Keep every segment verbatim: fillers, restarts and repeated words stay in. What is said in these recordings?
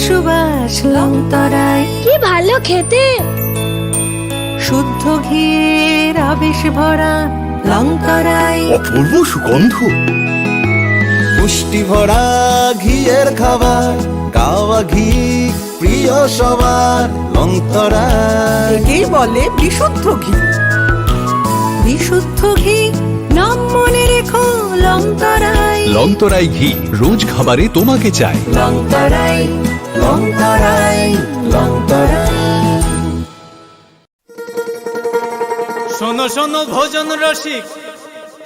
সুবাস লংতরাই। কি ভালো খেতে। শুদ্ধ ঘির আবেশ ভরা লংতরাই। অপূর্ব সুগন্ধ। পুষ্টি ভরা ঘিয়ের খাবার, গাওয়া ঘি প্রিয় সবার, লংতরাই। একেই বলে বিশুদ্ধ ঘি। বিশুদ্ধ ঘি, নাম মনে রেখো, লংতরাই। লংতরাই ঘি, রোজ খাবারে তোমাকে চাই। লংতরাই, লংতরাই, লংতরাই। শোনো, শোনো ভোজন রসিক,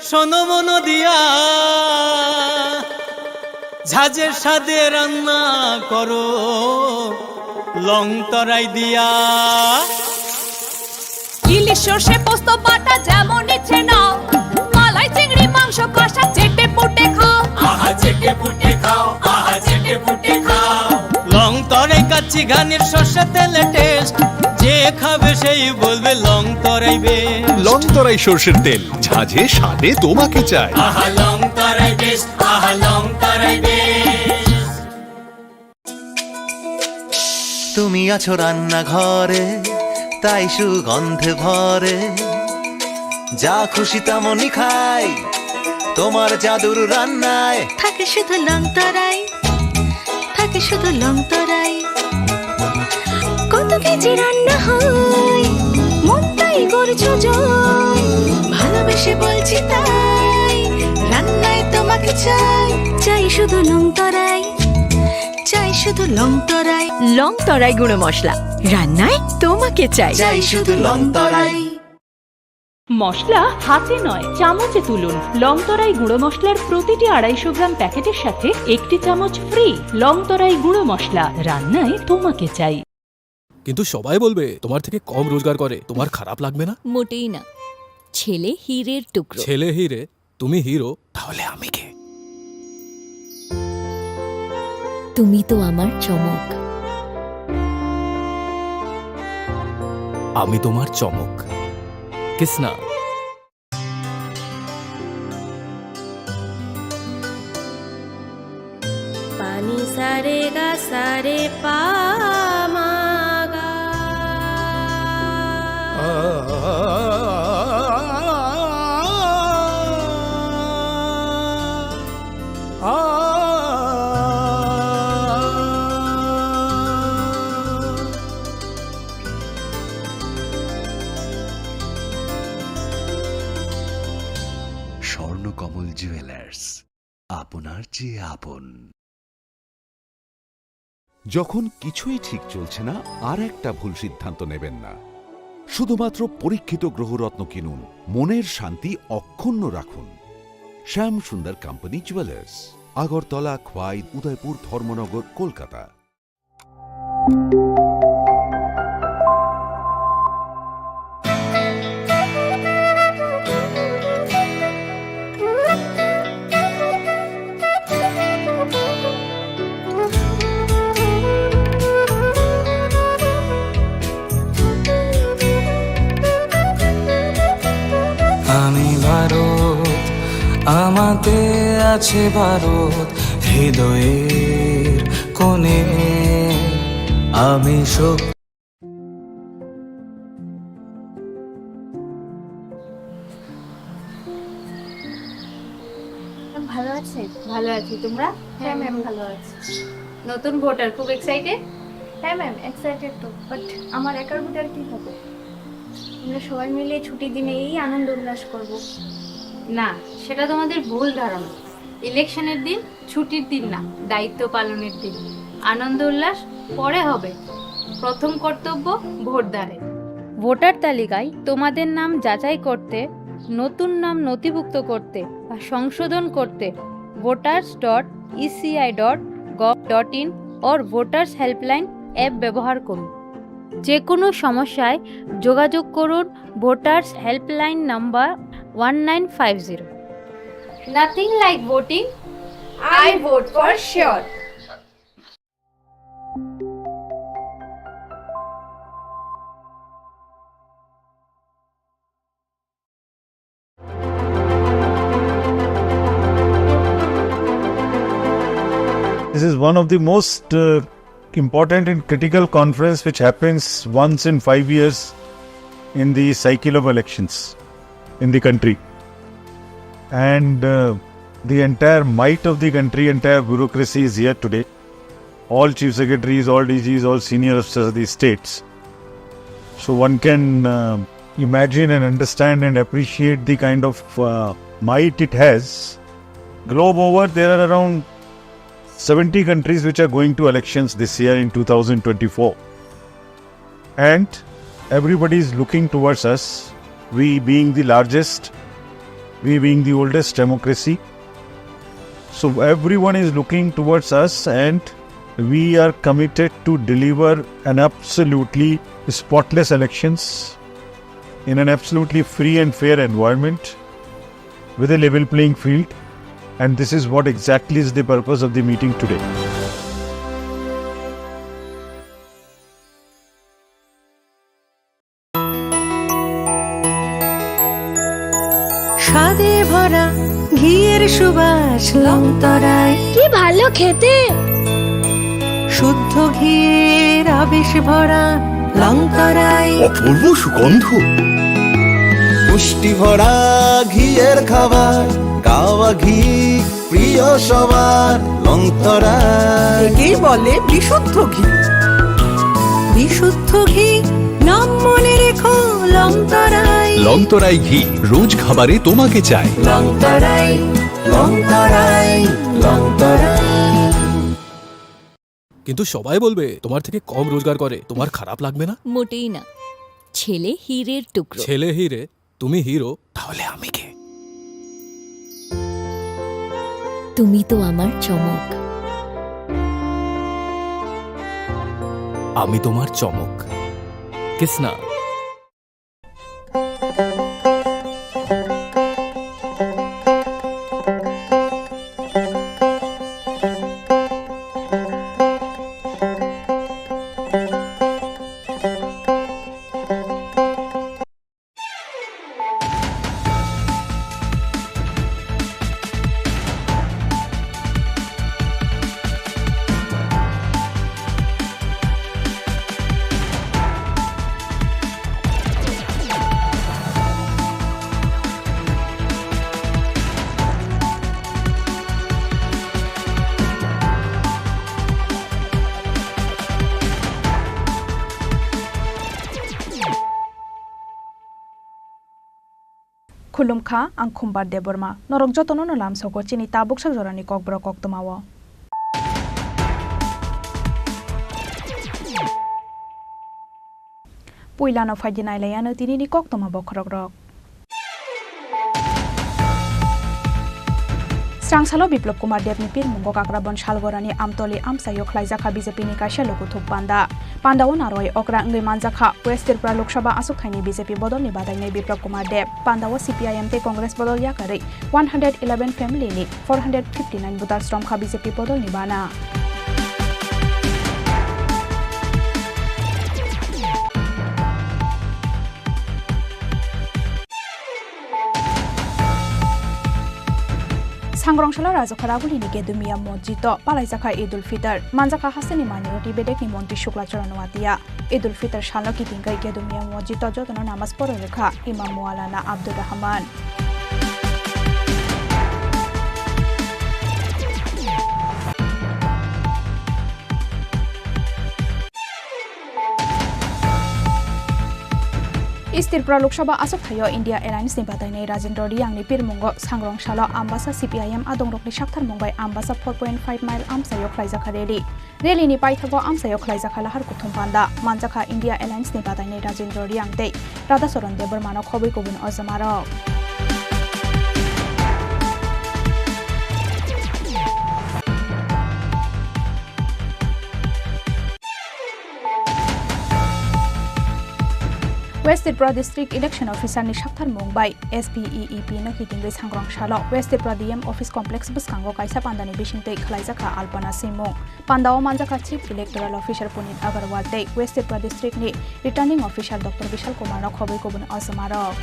শোনো মন দিয়া, ঝাঁঝের স্বাদে রান্না করো লংতরাই দিয়া। ইলিশ সর্ষে পোস্ত বাটা যেমন ইচ্ছে নাও, মালাই চিংড়ি মাংস কষা চেটে পুটে খাও। আহা চেটে পুটে খাও, আহা চেটে পুটে খাও। লংতরাই কাচ্চি ঘানির সর্ষে তেলে টেস্ট, যে খাবে সেই বলবে লংতরাই বেস্ট। লংতরাই সর্ষের তেল, ঝাঁঝে স্বাদে তোমাকে চাই। আহা লংতরাই বেস্ট, আহা লংতরাই বেস্ট। তুমি আছো রান্নাঘরে, তাই সুগন্ধে ভরে। যা খুশি তেমনই খাই, তোমার জাদুর রান্নায়। থাকে শুধু লংতরাই, থাকে শুধু লংতরাই। কত কেজি রান্না হয়, মন তাই করছো জয়। ভালোবেসে বলছি তাই, রান্নায় তোমাকে চাই। চাই শুধু লংতরাই, চাই শুধু লংতরাই। লংতরাই গুঁড়ো মশলা, রান্নায় তোমাকে চাই। চাই শুধু লংতরাই। মশলা হাতে নয়, চামচে তুলুন। লংতরাই গুঁড়ো মশলার প্রতিটি আড়াইশো গ্রাম প্যাকেটের সাথে একটি চামচ ফ্রি। লংতরাই গুঁড়ো মশলা, রান্নায় তোমাকে চাই। কিন্তু সবাই বলবে তোমার থেকে কম রোজগার করে, তোমার খারাপ লাগবে না? মোটেই না। ছেলে হীরের টুকরো। ছেলে হীরে, তুমি হিরো, তাহলে আমি কে? তুমি তো আমার চমক। আমি তোমার চমক। কিসনা। পানি সারে গা সারে পা মা গা। স্বর্ণকমল জুয়েলার্স, আপনার চেয়ে আপন। যখন কিছুই ঠিক চলছে না, আর একটা ভুল সিদ্ধান্ত নেবেন না। শুধুমাত্র পরীক্ষিত গ্রহরত্ন কিনুন, মনের শান্তি অক্ষুণ্ণ রাখুন। শ্যাম সুন্দর কোম্পানি জুয়েলার্স, আগরতলা, খোয়াই, উদয়পুর, ধর্মনগর, কলকাতা। আমি ভারত, আমাতে আছে ভারত, হৃদয়ের কোণে আমি শক্তি। ম্যাম, ভালো আছেন? ভালো আছি, তোমরা? হ্যাঁ, ম্যাম, ভালো আছি। নতুন ভোটার, খুব এক্সাইটেড? হ্যাঁ, ম্যাম, এক্সাইটেড তো, বাট আমার একার ভোটার কি হবে? আমরা সবাই মিলে ছুটির দিনে এই আনন্দ উল্লাস করব। না, সেটা তোমাদের ভুল ধারণা। ইলেকশনের দিন ছুটির দিন না, দায়িত্ব পালনের দিন। আনন্দ উল্লাস পরে হবে, প্রথম কর্তব্য ভোটদানের। ভোটার তালিকায় তোমাদের নাম যাচাই করতে, নতুন নাম নথিভুক্ত করতে বা সংশোধন করতে voters dot E C I dot gov dot in or voters helpline app ব্যবহার করুন। যে কোনো সমস্যায় যোগাযোগ করুন voters helpline number one nine five zero. Nothing like voting, I vote for sure. This is one of the most uh, important and critical conference which happens once in five years in the cycle of elections in the country. And uh, the entire might of the country, entire bureaucracy is here today. All chief secretaries, all D Gs, all senior officers of the states. So one can uh, imagine and understand and appreciate the kind of uh, might it has. Globe over, there are around seventy countries which are going to elections this year in two thousand twenty-four. And everybody is looking towards us, we being the largest, we being the oldest democracy. So everyone is looking towards us, and we are committed to deliver an absolutely spotless elections in an absolutely free and fair environment with a level playing field. And this is what exactly is the purpose of the meeting today. স্বাদে ভরা ঘিয়ের সুবাস লংতরাই। কি ভালো খেতে! শুদ্ধ ঘিয়ের আবেশ ভরা লংতরাই। অপূর্ব সুগন্ধ। পুষ্টি ভরা ঘিয়ের খাবার, গাওয়া ঘি প্রিয় সবার লংতরাই। একেই বলে বিশুদ্ধ ঘি। বিশুদ্ধ ঘি, নাম মনে রেখো লংতরাই। লংতরাই ঘি, রোজ খাবারে তোমাকে চাই। লংতরাই, লংতরাই, লংতরাই। কিন্তু সবাই বলবে তোমার থেকে কম রোজগার করে, তোমার খারাপ লাগবে না? মোটেই না। ছেলে হীরের টুকরো। ছেলে হীরে, তুমি হিরো, তাহলে আমি কে? তুমি তো আমার চমক। আমি তোমার চমক। Kisna. Khulumkha, ang Khumbar Debbarma. Norok jotono no lamsogo chini tabuksa jorani kokborok koktwmao. Puilano phaidi nailaiano tinini koktwma bokhorokrok. Srangsalo Biplab Kumar Debni pirmungo Kakrabon Salgorani Amtoli amchaio khlaijakha B J P ni kaisa lukuthuk panda. Pandao narwai okra wngwi manjakha West Tripura Lok Sabha achukthai ni B J P bodol ni badainai Biplab Kumar Deb. Pandao C P I M tei Congress bodol yakarwi one hundred eleven family ni four hundred fifty nine voters romkha B J P bodol ni bana. Sangrongsalo Rajakha Raguli ni Gedumiya Mosjid o palaijakha Eid ul Fitr. Manjakha hasteni minority bedek ni montri Shukla Charan Noatia. Eid ul Fitr salno kitingwi Gedumiya Mosjid o jotono namaz porwi rwkha Imam Maulana Abdur Rahman. East Tripura Lok Sabha achukthai o India Alliance ni badainai Rajendra Reang ni pirmungo Sangrongsalo Ambasa C P I M adongrokni saktharmung bai Ambasa four point five mile amchaio khlaijakha rally. Rally ni paithago amchaio khlaijakha lahar kuthum panda, manjakha India Alliance ni badainai Rajendra Reang tei Radhacharan Debbarma no khobwi kubun ojamarok. West Tripura District Election Officer ni saktharmung bai S P E E P no kitingwi Sangrongsalo West Tripura D M Office Complex bwskango kaisa pandani bisingtwi khlaijakha alpana swimung. Pandao manjakha Chief Electoral Officer Puneet Agarwal tei West Tripura District ni Returning Officer Doctor Bishal Kumar no khobwi kubun ojamarok.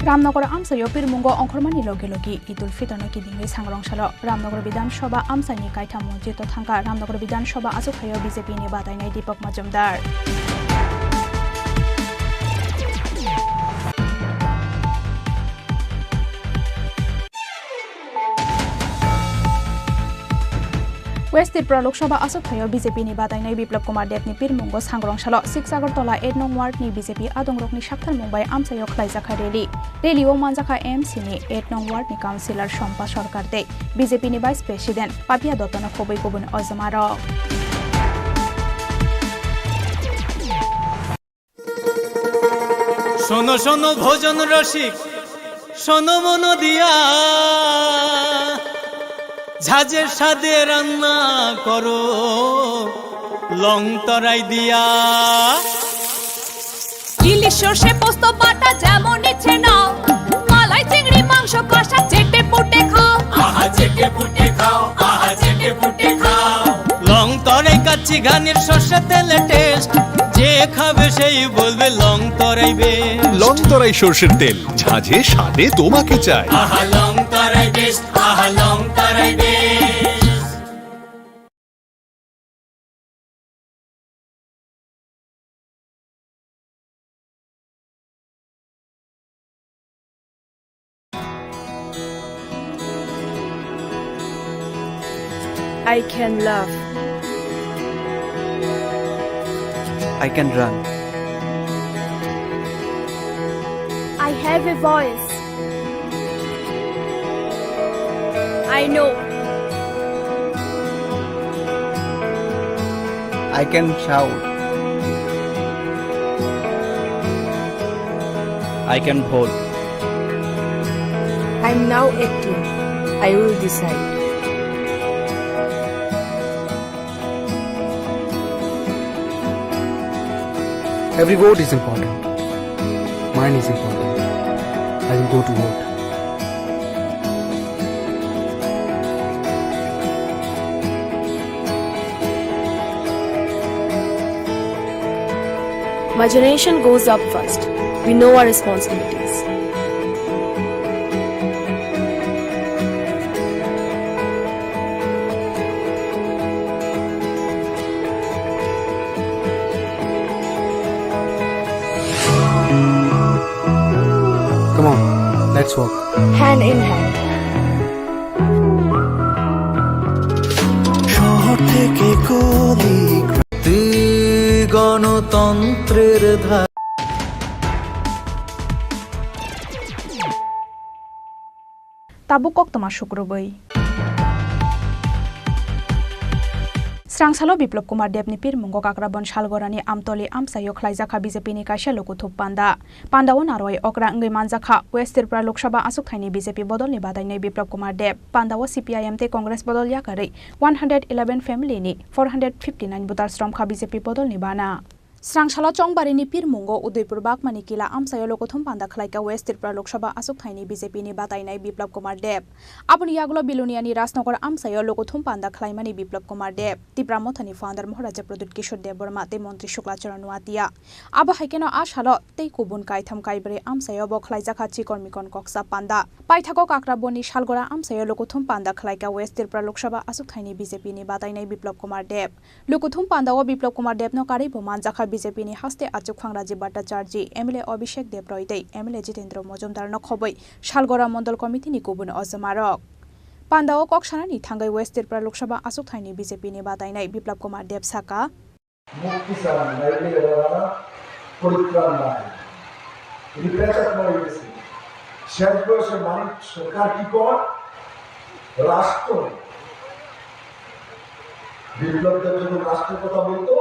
Ramnagar amchaio pirmungo ongkhormani logi logi Idul Fitorno kibingwi sangrong salo Ramnagar Bidhan Sabha amchaini kaitham mosjid o thangkha Ramnagar Bidhan Sabha achukhaio B J P ni batainai Deepak Majumdar. West Tripura Lok Sabha achukhaio B J P ni batainai Biplab Kumar Deb ni pirmungo sangrong salo six Agartala eight nong ward ni B J P adongrokni saktharmung bai amchaio khlaijakha rally. Rally o manjakha M C ni eight nong ward ni councillor Sompa Sarkar tei B J P ni vice president Papia Dotto no khobwi kubun ojma rok. শোনো শোনো ভোজন রসিক, শোনো মন দিয়া, ঝাঁঝের স্বাদে রান্না করো লং তরাই দিয়া। ইলিশ সর্ষে পোস্ত বাটা যেমন ইচ্ছে নাও, মালাই চিংড়ি মাংস কষা চেটে পুটে খাও। আহা চেটে পুটে খাও, আহা চেটে পুটে খাও। লং তরাই কাচ্চি ঘানির সর্ষে তেলে টেস্ট, যে খাবে সেই বলবে লং তরাই বেস্ট। লং তরাই সর্ষের তেল, ঝাঁঝে স্বাদে তোমাকে চাই। আহা লং তরাই বেস্ট, আহা লং তরাই best. I can laugh. I can run. I have a voice. I know. I can shout. I can vote. I'm now acting. I will decide. Every vote is important. Mine is important. I will go to vote. My generation goes up first. We know our responsibilities. Come on, let's work. Hand in hand. শহর থেকে কলি তুই গণতন্ত্রের ধারা। Tabuk koktwma sukrubwi. Srangsalo Biplab Kumar Debni pirmungo Kakrabon Salgorani Amtoli amchaio khlaijakha B J P ni kaisa lukuthum panda. Pandao narwai okra wngwi manjakha West Tripura Lok Sabha achukthani B J P bodolni batainai Biplab Kumar Deb. Pandao C P I M tei Congress bodol yakarwi one hundred eleven family ni four hundred fifty nine voters romkha B J P bodolni bana. Srangsalo Chongbarini pirmungo Udaipur Bagmani Kila amchaio lukuthum panda khlaikha West Tripura Lok Sabha achukthani B J P ni batainai Biplab Kumar Deb. Aboni yagulo Biloniani Rajnagar amchaio lukuthum panda khlaimani Biplab Kumar Deb, Tipra Mothani founder Maharaja Pradyut Kishore Debbarma tei Montri Shukla Charan Noatia. Abo hai kheno a salo tei kubun kaitham kaibrwi amchaio bo khlaijakha chikon mikon koksa panda. Paithago Kakraboni Salgora amchaio lukuthum panda khlaikha West Tripura Lok Sabha achukthani B J P ni batainai Biplab Kumar Deb. Lukuthum pandao Biplab Kumar Debno karwi bo manjakha B J P ni haste achukphang Rajiv Bhattacharjee, M L A Abhishek Deb Roy tei M L A Jitendra Majumdarno khobwi Salgora Mondol Committee ni kubun ojma rok. Pandao kok sanani thangwi West Tripura Lok Sabha achukthani B J P ni batainai Biplab Kumar Deb saka. মুক্তি ছাড়া নাইলে এরা পরিত্রাণ নাই। এটি প্রেতাত্মা হয়ে গেছে। শেষ বয়সে মানুষ সরকার কি কর? রাষ্ট্র। বিপ্লব দেব যখন রাষ্ট্রের কথা বলতো,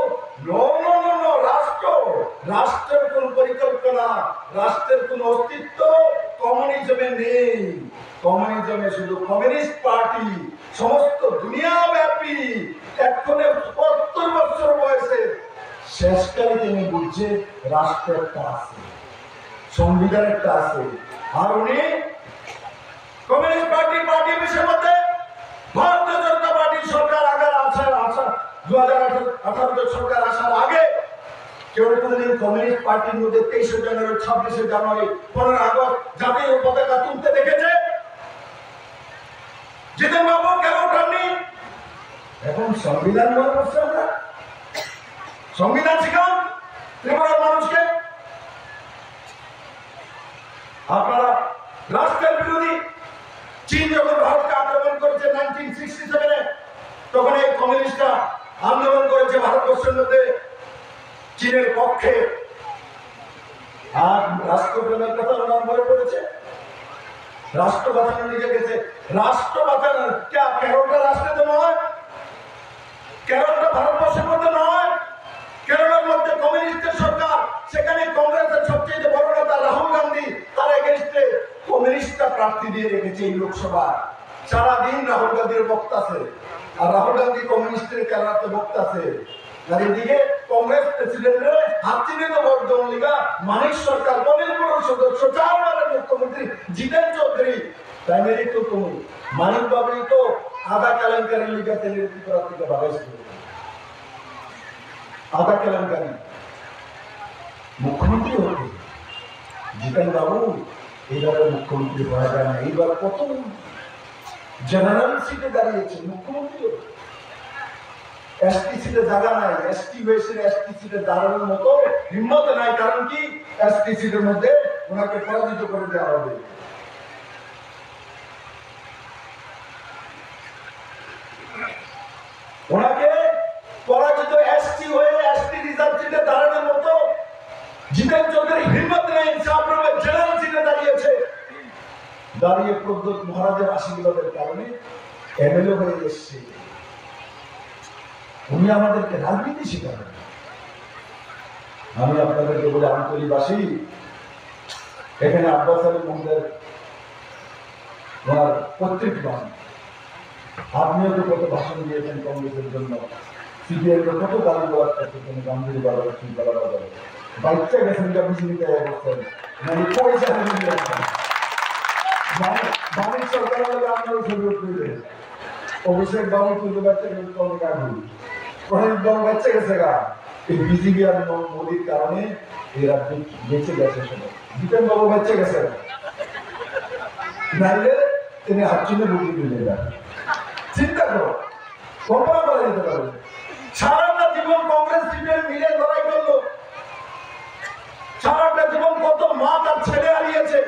"No, no, no, no, রাষ্ট্র, রাষ্ট্রের কোনো পরিকল্পনা, রাষ্ট্রের কোনো অস্তিত্ব কমিউনিজমে নেই।" কমিউনিজমে শুধু কমিউনিস্ট পার্টি সমস্ত দুনিয়াব্যাপী এক্ষণে সত্তর বছর বয়সে শেষকালে তিনি বুঝছে রাষ্ট্র একটা আছে, সংবিধান একটা আছে। আর উনি কমিউনিস্ট পার্টি, পার্টি অফিসের মধ্যে ভারতীয় জনতা পার্টির সরকার আগে আসার, আসার, দু হাজার আঠারো সরকার আসার আগে কেউ কোনোদিন কমিউনিস্ট পার্টির মধ্যে তেইশে জানুয়ারি, ছাব্বিশে জানুয়ারি, পনেরো আগস্ট জাতীয় পতাকা তুলতে দেখেছে? জিতেন বাবু, কেন ওঠাননি? এখন সংবিধান মনে করছে আমরা। সংবিধান শিখান ত্রিপুরার মানুষকে। আপনারা রাষ্ট্রের বিরোধী। চীন যখন ভারতকে আক্রমণ করেছে নাইনটিন সিক্সটি সেভেনে, তখন এই কমিউনিস্টরা আন্দোলন করেছে ভারতবর্ষের মধ্যে চীনের পক্ষে। আর রাষ্ট্রপ্রেমের কথা ওনার মনে পড়েছে। রাষ্ট্র বাঁচানোর দিকে গেছে। রাষ্ট্র বাঁচানোর কে-, কেরলটা রাষ্ট্রে তো নয়, কেরলটা ভারতবর্ষের মধ্যে নয়। কেরলের মধ্যে কমিউনিস্টের সরকার, সেখানে কংগ্রেসের সবচেয়ে বড় নেতা রাহুল গান্ধী, তার এগেনস্টে কমিউনিস্টরা প্রার্থী দিয়ে রেখেছে এই লোকসভা। সারাদিন রাহুল গান্ধীর বক্তাছে, আর রাহুল গান্ধী কমিউনিস্টের কেরালাতে বক্তাছে। আর এদিকে কংগ্রেস প্রেসিডেন্টরে হাত চিহ্নিত ভোট দেওয়ার লিগা মানিক সরকার, মণিপুরের সদস্য, চারবারের মুখ্যমন্ত্রী জিতেন চৌধুরী, তাই মেরে তো তুমি মানিক বাবুই তো আধা কেলেঙ্কারির লিগা তেলের ত্রিপুরা থেকে বাগাইছে। আধা কেলেঙ্কারি। মুখ্যমন্ত্রী হতে জিতেন বাবু এইভাবে মুখ্যমন্ত্রী হওয়া যায় না। এইবার প্রথম জেনারেল সিটে দাঁড়িয়েছে মুখ্যমন্ত্রী হতে। এসটি সিটে জায়গা নাই, এসটি হয়েছে, এসটি সিটে দাঁড়ানোর মতো হিম্মত নাই। কারণ কি? এসটি সিটের মধ্যে ওনাকে পরাজিত করে দেওয়া হবে। ওনাকে পরাজিত, এসটি হয়ে এসটি রিজার্ভ সিটে দাঁড়ানোর মতো জিতেন চৌধুরীর হিম্মত নেই। ইনসাফ রূপে জেনারেল সিটে দাঁড়িয়েছে, দাঁড়িয়ে প্রদ্যোৎ মহারাজের আশীর্বাদের কারণে এমএলএ হয়ে এসছে। উনি আমাদেরকে রাজনীতি শেখাবেন। আমি আপনাদেরকে বলি, আমতলিবাসী, এখানে আব্বাস আলী মহোদয়ের ওনার পৈতৃক বাড়ি। আপনিও তো কত ভাষণ দিয়েছেন কংগ্রেসের জন্য, সিপিএম কে কত গালি গালাজ করছেন, গান্ধীর বাজারে, শিলতলা বাজারে। বাচ্চা গেছেন গা বিজেপিতে অবস্থায়, মানে পয়সা দিয়ে গেছেন। মানে, মানিক সরকারের লগে আপনারও ছবি উঠবে। অভিষেক বাবু কিন্তু বাচ্চা গেছে, কবে গান্ধী? প্রণীত বাবু বাচ্চা গেছে গা। এই বিজেপি আর মো-, মোদির কারণে এই রাজ্যে বেঁচে গেছে সবাই। জিতেন বাবু বেঁচে গেছেন, নাইলে তিনি হাতচুনে বুদ্ধি দিলেন না। চিন্তা করো, কল্পনা করা যেতে পারে। সারাটা জীবন কংগ্রেস সিপিএম মিলে লড়াই করলো, সারাটা জীবন কত মা তার ছেলে হারিয়েছে,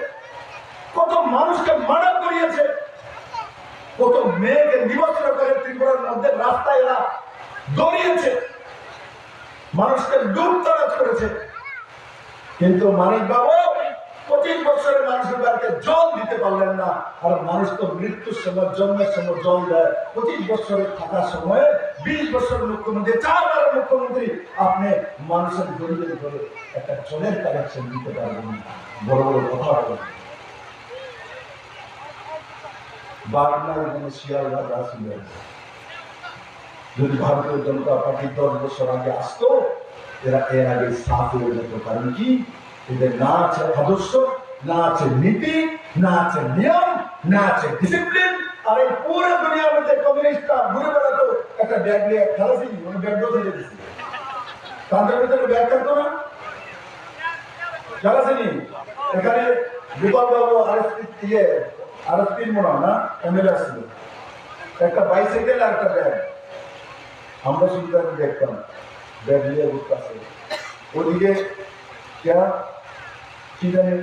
কত মানুষকে মার্ডার করিয়েছে, কত মেয়েকে নিবস্ত্র করে ত্রিপুরার মধ্যে রাস্তায় এরা দৌড়িয়েছে, মানুষকে লুটতরাজ করেছে। কিন্তু মানিক বাবু পঁচিশ বছরে মানুষের বাড়িতে জল দিতে পারলেন না। আর মানুষ তো মৃত্যুর সময়, জন্মের সময় জল দেয়। পঁচিশ বছরে থাকার সময়, বিশ বছর মুখ্যমন্ত্রী, চারবার মুখ্যমন্ত্রী, আপনি মানুষের গরিবের ঘরে একটা জলের কানেকশন দিতে পারবেন না। বড় বড় কথা বলেন। বাঘ নাই, মানে শিয়াল রাজা ছিল। যদি ভারতীয় জনতা পার্টি দশ বছর আগে আসতো, এরা এর আগে সাফ হয়ে যেত। কারণ কি? এদের না আছে আদর্শ, না আছে নীতি, না আছে নিয়ম, না আছে ডিসিপ্লিন। আর এই পুরো দুনিয়ার মধ্যে কমিউনিস্টরা ঘুরে বেড়াতো একটা ব্যাগ নিয়ে, খেলা ছিল, মানে ব্যাগ বসে যেতেছে। তাদের ভিতরে ব্যাগ থাকতো না? খেলা ছিল। এখানে গোপাল বাবু আর এস পি, ইয়ে, আর এস পির মনে হয় না, এমএলএ আসছিল। একটা বাইসাইকেল আর একটা ব্যাগ। আমরা শুধু তাকে দেখতাম, ব্যাগ নিয়ে ঘুরতেছে। ওদিকে কে, কি জানি,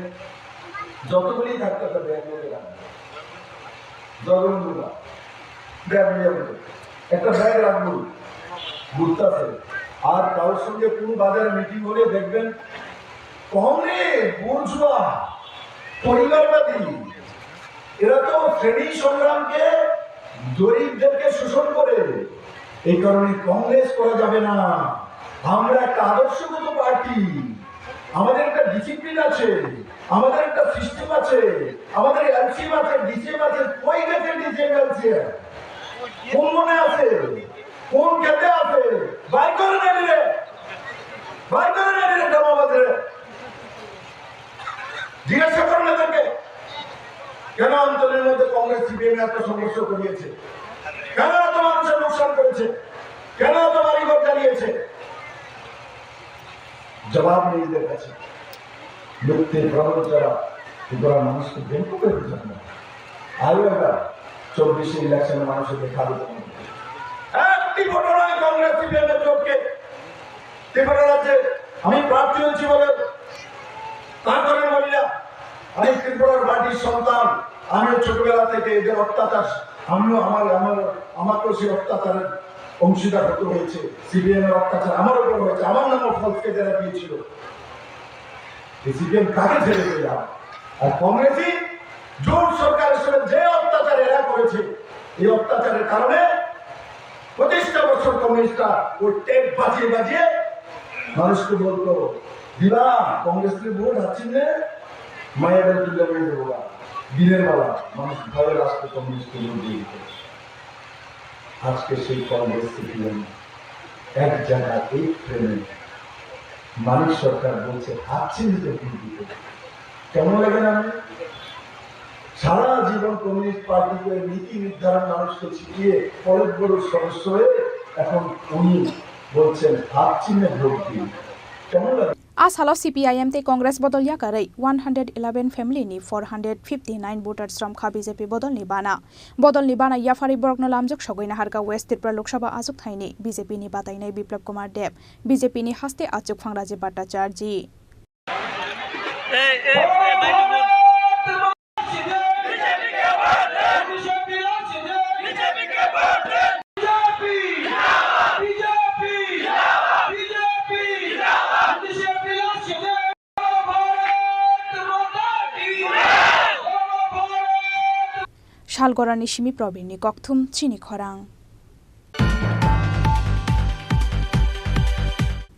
যতগুলি থাকতো একটা ব্যাগ নিয়ে রাখবে। যতগুলি না, ব্যাগ নিয়ে ঘুরবে। একটা ব্যাগ রাখবো, ঘুরতেছে। আর কারোর সঙ্গে কোনো বাজারে মিটিং হলে দেখবেন, কম রে, বুর্জুয়া, পরিবারবাদী। এরা তো শ্রেণী সংগ্রামকে, গরিবদেরকে শোষণ করে। এই কারণে কংগ্রেস করা যাবে না। আমরা একটা আদর্শগত পার্টি, আমাদের একটা ডিসিপ্লিন আছে, আমাদের একটা সিস্টেম আছে, আমাদের এলসিএম আছে, ডিসিএম আছে। কই গেছে ডিসিএম, এলসিএম? কোন মনে আছে? কোন খেতে আছে? বাইর করে নেন রে, বাইর করে নেন রে, জামাবাজ রে। জিজ্ঞাসা করুন এদেরকে, কেন আন্দোলনের মধ্যে কংগ্রেস সিপিএম এত সংঘর্ষ করিয়েছে, কেন এত মানুষের লোকসান করেছে, কেন এত বাড়িঘর জ্বালিয়েছে? জবাব নেই এদের কাছে। মিথ্যে প্রবঞ্চনা, ত্রিপুরার মানুষকে বিভ্রান্ত করে দিচ্ছেন। আরও একবার চব্বিশে ইলেকশনে মানুষের দেখা দিতে হবে। একটি ভোটও নয় কংগ্রেস সিপিএম এর জোটকে। ত্রিপুরা রাজ্যে আমি প্রার্থী হয়েছি বলে তা করে বলি না। আমি ত্রিপুরার মাটির সন্তান, আমিও ছোটবেলা থেকে এদের অত্যাচার, আমিও আমার, আমার, আমাকেও সেই অত্যাচারের অংশীদার হতে হয়েছে। সিপিএম এর অত্যাচার আমার উপর হয়েছে, আমার নামও ফলসকে যারা দিয়েছিল। এই সিপিএম কাকে ছেড়ে দিলাম? আর কংগ্রেসই জোট সরকারের সঙ্গে যে অত্যাচার এরা করেছে, এই অত্যাচারের কারণে পঁচিশটা বছর কমিউনিস্টরা ওই টেপ বাজিয়ে বাজিয়ে মানুষকে বলতো, "দিবা, কংগ্রেসের ভোট হারছি নে, মায়া বেল তুলে নিয়ে যাবো গা।" দিনের বেলা মানুষ ভয়ে রাষ্ট্র কমিউনিস্টকে ভোট দিয়ে দিত। আজকে সেই কংগ্রেস সিপিএম এক জায়গায়, এক ফ্রেমে মানিক সরকার বলছে, "হাত ছিনিয়ে ভোট দিতে।" কেমন লাগে না? সারা জীবন কমিউনিস্ট পার্টিকে নীতি নির্ধারণ মানুষকে শিখিয়ে পলিট ব্যুরোর সদস্য হয়ে এখন উনি বলছেন, "হাত চিহ্নে ভোট দিন।" কেমন লাগে? A salo C P I M tei Congress bodol yakarwi one hundred eleven family ni four hundred fifty nine voters romkha B J P bodolni bana. Bodolni bana yapharwi borokno lamjak sogwi naharkha West Tripura Lok Sabha achukthai ni B J P ni batainai Biplab Kumar Deb, B J P ni haste achukphang Rajiv Bhattacharjee. Salgorani simi Probirni kokthum chini khorang.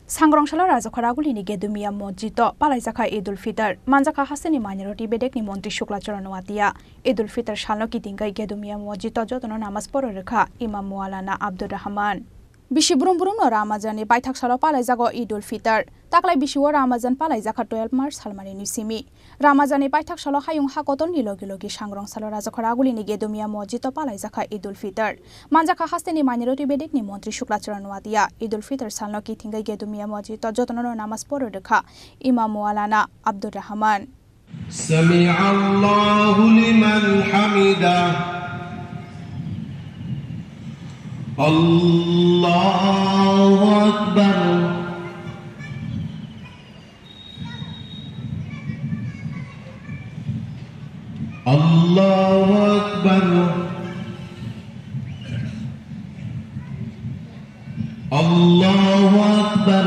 Sangrong salo Rajakhor Agulini Gedumiya Mosjid o palaijakha Eid ul Fitr. Manjakha hasteni minority bedekni montri Shukla Charan Noatia. Eid ul Fitr salno kitingwi Gedumiya Mosjid o jotono namaz poro rwkha Imam Maulana Abdur Rahman. Bisi brum brumno Ramazanni baithak salo palaijago Eid ul Fitr. Taklai bisio Ramazan palaijakha twelve March salmani ni simi. Ramazanni paithak salo hayung ha kotorni logi logi sangrong salo Rajakhor Agulini Gedumiya Mosjid o palaijakha Eid ul Fitr. Manjakha hasteni minority bedekni montri Shukla Charan Noatia. Eid ul Fitr salno kithingwi Gedumiya Mosjid o jotono namaz poro rwkha Imam Maulana Abdur Rahman. سمع الله لمن حمده. الله أكبر. الله أكبر. الله أكبر.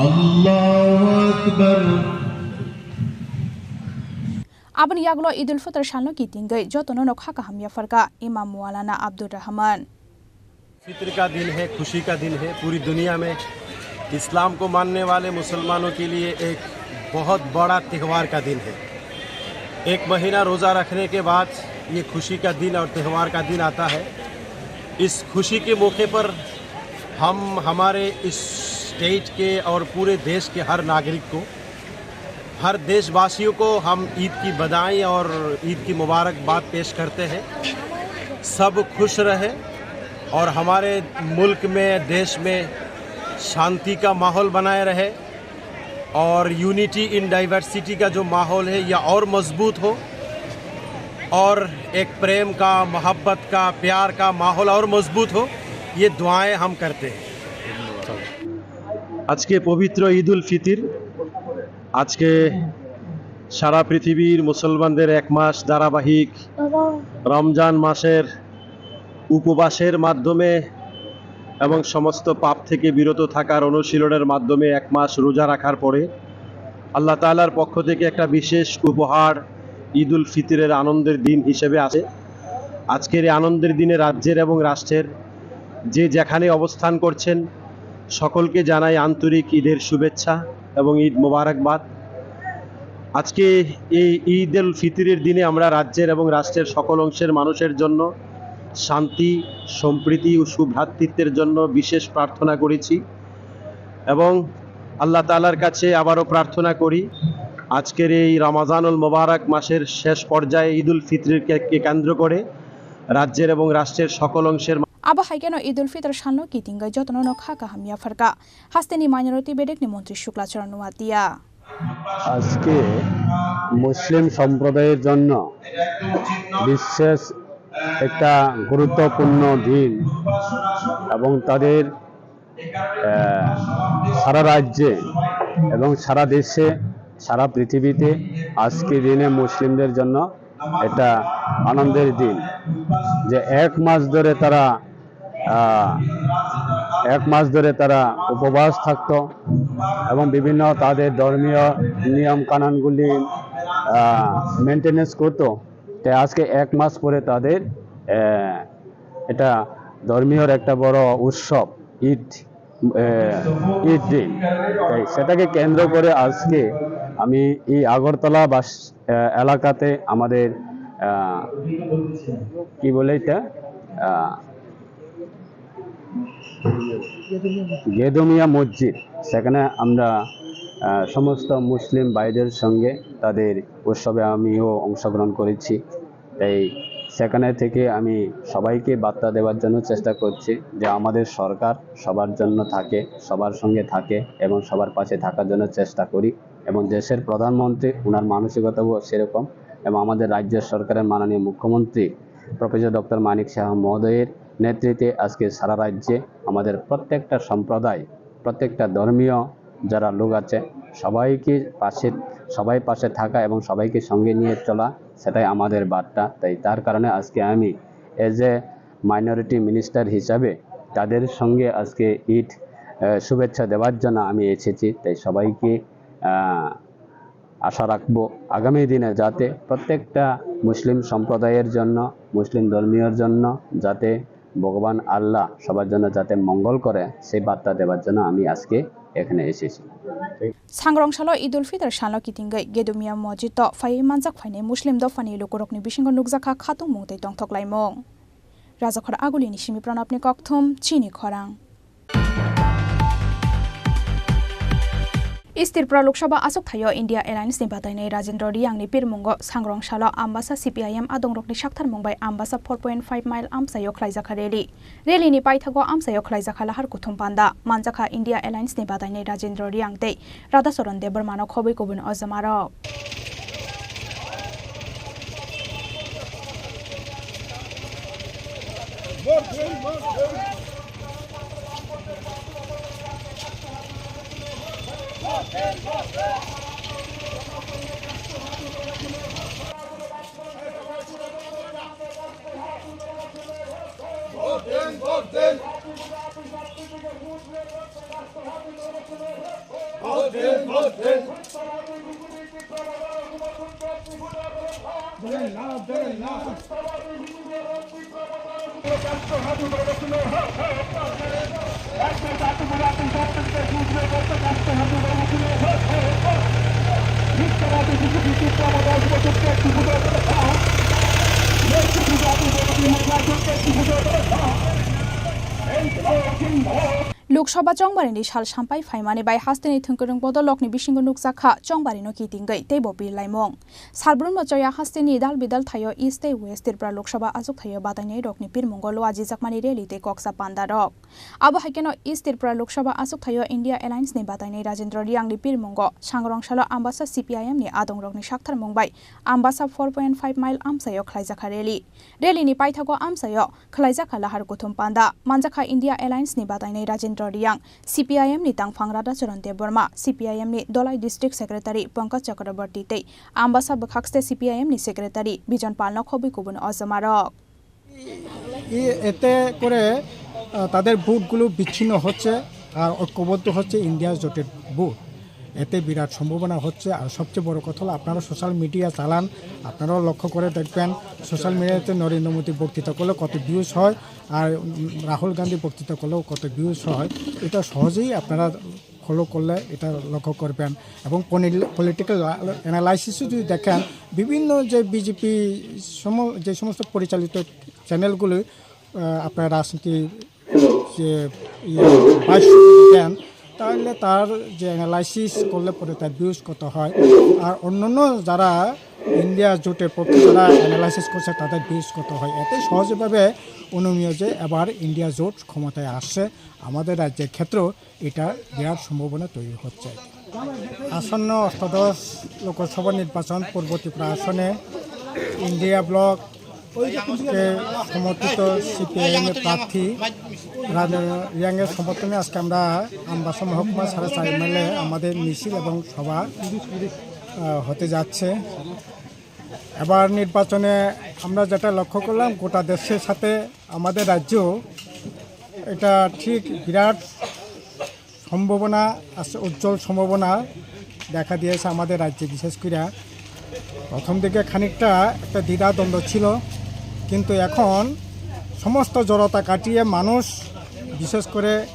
الله أكبر. Aboni yagulo Eid ul Fitr salno kitingwi jotono no kha kaham yapharkha Imam Maulana Abdur Rahman. Fitr का दिन है, खुशी का दिन है। पूरी दुनिया में इस्लाम को मानने वाले मुसलमानों के लिए एक बहुत बड़ा त्यौहार का दिन है। एक महीना रोज़ा रखने के बाद ये खुशी का दिन और त्यौहार का दिन आता है। इस खुशी के मौके पर हम हमारे इस स्टेट के और पूरे देश के हर नागरिक को, हर देशवासियों को हम ईद की बधाई और ईद की मुबारकबाद पेश करते हैं। सब खुश रहे और हमारे मुल्क में, देश में शांति का माहौल बनाए रहे और यूनिटी इन डाइवर्सिटी का जो माहौल है, यह और मजबूत हो और एक प्रेम का, मोहब्बत का, प्यार का माहौल और मजबूत हो, ये दुआएं हम करते हैं। আজকে পবিত্র ঈদ উল ফিতর। আজকে সারা পৃথিবীর মুসলমানদের এক মাস ধারাবাহিক রমজান মাসের উপবাসের মাধ্যমে এবং সমস্ত পাপ থেকে বিরত থাকার অনুশীলনের মাধ্যমে এক মাস রোজা রাখার পরে আল্লাহ তাআলার পক্ষ থেকে একটা বিশেষ উপহার ঈদ উল ফিতরের আনন্দের দিন হিসেবে আছে। আজকের এই আনন্দের দিনে রাজ্যের এবং রাষ্ট্রের যে যেখানে অবস্থান করছেন, সকলকে জানাই আন্তরিক ঈদের শুভেচ্ছা এবং ঈদ মোবারকবাদ। আজকে এই ঈদ উল ফিতরের দিনে আমরা রাজ্যের এবং রাষ্ট্রের সকল অংশের মানুষের জন্য শান্তি, সম্প্রীতি ও সুভ্রাতৃত্বের জন্য বিশেষ প্রার্থনা করেছি এবং আল্লাহ তাআলার কাছে আবারও প্রার্থনা করি, আজকের এই রমাজানুল মোবারক মাসের শেষ পর্যায়ে ঈদ উল ফিতরকে কেন্দ্র করে রাজ্যের এবং রাষ্ট্রের সকল অংশের মা- Abo hai kheno Idul Fitr salno kitingwi jotono no kha kaham yapharkha hasteni minority bedekni montri Shukla Charan Noatia. আজকে মুসলিম সম্প্রদায়ের জন্য বিশেষ একটা গুরুত্বপূর্ণ দিন এবং তাদের, আহ, সারা রাজ্যে এবং সারা দেশে, সারা পৃথিবীতে আজকে দিনে মুসলিমদের জন্য এটা আনন্দের দিন, যে এক মাস ধরে তারা, আহ, এক মাস ধরে তারা উপবাস থাকতো এবং বিভিন্ন তাদের ধর্মীয় নিয়ম কানুনগুলি, আহ, মেনটেনেন্স করতো। তাই আজকে এক মাস পরে তাদের, আহ, এটা ধর্মীয় একটা বড় উৎসব, ঈদ, আহ, ঈদ দিন। তাই সেটাকে কেন্দ্র করে আজকে আমি এই আগরতলা বাস-, আহ, এলাকাতে আমাদের, আহ, কি বলে এটা, আহ, গেদুমিয়া মসজিদ, সেখানে আমরা, আহ, সমস্ত মুসলিম ভাইদের সঙ্গে তাদের উৎসবে আমিও অংশগ্রহণ করেছি। তাই সেখানে থেকে আমি সবাইকে বার্তা দেওয়ার জন্য চেষ্টা করছি যে আমাদের সরকার সবার জন্য থাকে, সবার সঙ্গে থাকে এবং সবার পাশে থাকার জন্য চেষ্টা করি। এবং দেশের প্রধানমন্ত্রী, ওনার মানসিকতাও সেরকম। এবং আমাদের রাজ্য সরকারের মাননীয় মুখ্যমন্ত্রী প্রফেসর ডক্টর মানিক সাহা মহোদয়ের নেতৃত্বে আজকে সারা রাজ্যে আমাদের প্রত্যেকটা সম্প্রদায়, প্রত্যেকটা ধর্মীয় যারা লোক আছে, সবাইকে পাশে, সবাই পাশে থাকা এবং সবাইকে সঙ্গে নিয়ে চলা, সেটাই আমাদের বার্তা। তাই তার কারণে আজকে আমি as a minority minister হিসাবে তাদের সঙ্গে আজকে ঈদ, আহ, শুভেচ্ছা দেওয়ার জন্য আমি এসেছি। তাই সবাইকে, আহ, আশা রাখবো আগামী দিনে যাতে প্রত্যেকটা মুসলিম সম্প্রদায়ের জন্য, মুসলিম ধর্মীয়র জন্য যাতে ভগবান আল্লাহ সবার জন্য যাতে মঙ্গল করে, সেই বার্তা দেওয়ার জন্য আমি আজকে এখানে এসেছি। Sangrong salo Idul Fitr salno kitingwi Gedumiya mojito phaiwi manjak phainai Muslim dophani lukurokni bisingo nukjakha khatungmung tei tongthok laimung. Rajakhor Agulini simi Pranabni kokthum, chini khorang. East Tripura Lok Sabha achuk thaio India Alliance ni batainai Rajendra Reang ni pirmungo sangrong salo Ambasa C P I M adongrokni saktharmung bai Ambasa four point five mile amchaio khlaijakha rally. Rally ni paithago amchaio khlaijakha lahar kuthum panda. Manjakha India Alliance ni batainai Rajendra Reang tei Radhacharan Debbarma no khobwi kubun ojamarok. Lok Sabha chongbarini sal sampai phaimani bai hasteni thwngkwrwng bodolrokni bisingo nukjakha chongbarino kitingwi teibo birlaimung. Salbrumno choya hasteni dal bidal thaio East tei West Tripura Lok Sabha achuk thaio batainairokni pirmungo luajijakmani rally tei koksa pandarok. Abo hai kheno East Tripura Lok Sabha achuk thaio India Alliance ni batainai Rajendra Reang ni pirmungo sangrong salo Ambasa C P I M ni adongrokni saktharmung bai Ambasa four point five mile amchaio khlaijakha rally. Rally ni paithago amchaio khlaijakha lahar kuthum panda. Manjakha India Alliance ni batainai Rajendra Reang, C P I M ni tangphang Radhacharan Debbarma, C P I M ni Dholai District Secretary Pankaj Chakraborty tei Ambasa bwkhakste C P I M ni Secretary Bijon Pal no khobwi kubun ojamarok. ই-, এতে করে, আহ, তাদের ভোটগুলো বিচ্ছিন্ন হচ্ছে আর ঐক্যবদ্ধ হচ্ছে ইন্ডিয়া জোটের ভোট। এতে বিরাট সম্ভাবনা হচ্ছে। আর সবচেয়ে বড় কথা হলো, আপনারা সোশ্যাল মিডিয়া চালান, আপনারাও লক্ষ্য করে দেখবেন, সোশ্যাল মিডিয়াতে নরেন্দ্র মোদী বক্তৃতা করলে কত ভিউজ হয়, আর, উম, রাহুল গান্ধী বক্তৃতা করলেও কত ভিউজ হয়। এটা সহজেই আপনারা ফলো করলে এটা লক্ষ্য করবেন। এবং পনি-, পলিটিক্যাল অ্যানালাইসিসও যদি দেখেন, বিভিন্ন যে বিজেপি সম-, যে সমস্ত পরিচালিত চ্যানেলগুলি, আহ, আপনার রাজনীতি যে ইয়ে ভাষ্য দেন, তাহলে তার যে অ্যানালাইসিস করলে পরে তার ভিউজ কত হয়। আর অন্যান্য যারা ইন্ডিয়া জোটের পক্ষে যারা অ্যানালাইসিস করছে, তাদের ভিউজ কত হয়, এতে সহজভাবে অনুমেয় যে এবার ইন্ডিয়া জোট ক্ষমতায় আসছে, আমাদের রাজ্যের ক্ষেত্রেও এটা বিরাট সম্ভাবনা তৈরি হচ্ছে। আসন্ন অষ্টাদশ লোকসভা নির্বাচন পূর্ব ত্রিপুরা আসনে ইন্ডিয়া ব্লককে সমর্থিত সিপিআইএম এর প্রার্থী রাজা রিয়াংয়ের সমর্থনে আজকে আমরা আমবাসা মহকুমা সাড়ে চার মাইলে আমাদের মিছিল এবং সভা আহ, হতে যাচ্ছে। এবার নির্বাচনে আমরা যেটা লক্ষ্য করলাম, গোটা দেশের সাথে আমাদের রাজ্যেও এটা ঠিক বিরাট সম্ভাবনা আছে, উজ্জ্বল সম্ভাবনা দেখা দিয়েছে আমাদের রাজ্যে। বিশেষ করে প্রথম দিকে খানিকটা একটা দ্বিধাদ্বন্দ্ব ছিল, কিন্তু এখন সমস্ত জড়তা কাটিয়ে মানুষ, বিশেষ করে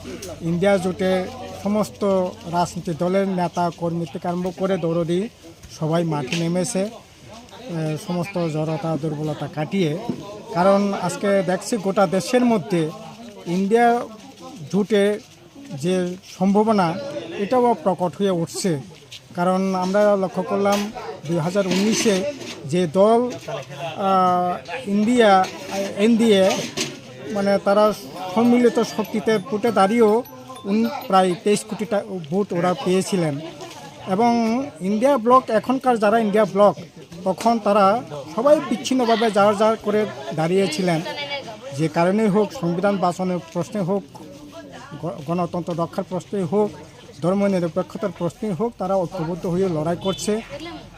ইন্ডিয়া জোটের সমস্ত রাজনৈতিক দলের নেতা কর্মী থেকে আরম্ভ করে দৌড়ি সবাই মাঠে নেমেছে। এ, সমস্ত জড়তা দুর্বলতা কাটিয়ে, কারণ আজকে দেখছি গোটা দেশের মধ্যে ইন্ডিয়া জোটের যে সম্ভাবনা, এটাও প্রকট হয়ে উঠছে। কারণ আমরা লক্ষ্য করলাম দুই হাজার উনিশে যে দল আহ, ইন্ডিয়া এনডিএ, মানে তারা সম্মিলিত শক্তিতে ভোটে দাঁড়িয়েও উন প্রায় তেইশ কোটি টা- ভোট ওরা পেয়েছিলেন। এবং ইন্ডিয়া ব্লক, এখনকার যারা ইন্ডিয়া ব্লক, তখন তারা সবাই বিচ্ছিন্নভাবে যার যার করে দাঁড়িয়েছিলেন। যে কারণেই হোক, সংবিধান বাঁচানোর প্রশ্নে হোক, গ- গণতন্ত্র রক্ষার প্রশ্নেই হোক, ধর্মনিরপেক্ষতার প্রশ্নেই হোক, তারা ঐক্যবদ্ধ হয়ে লড়াই করছে।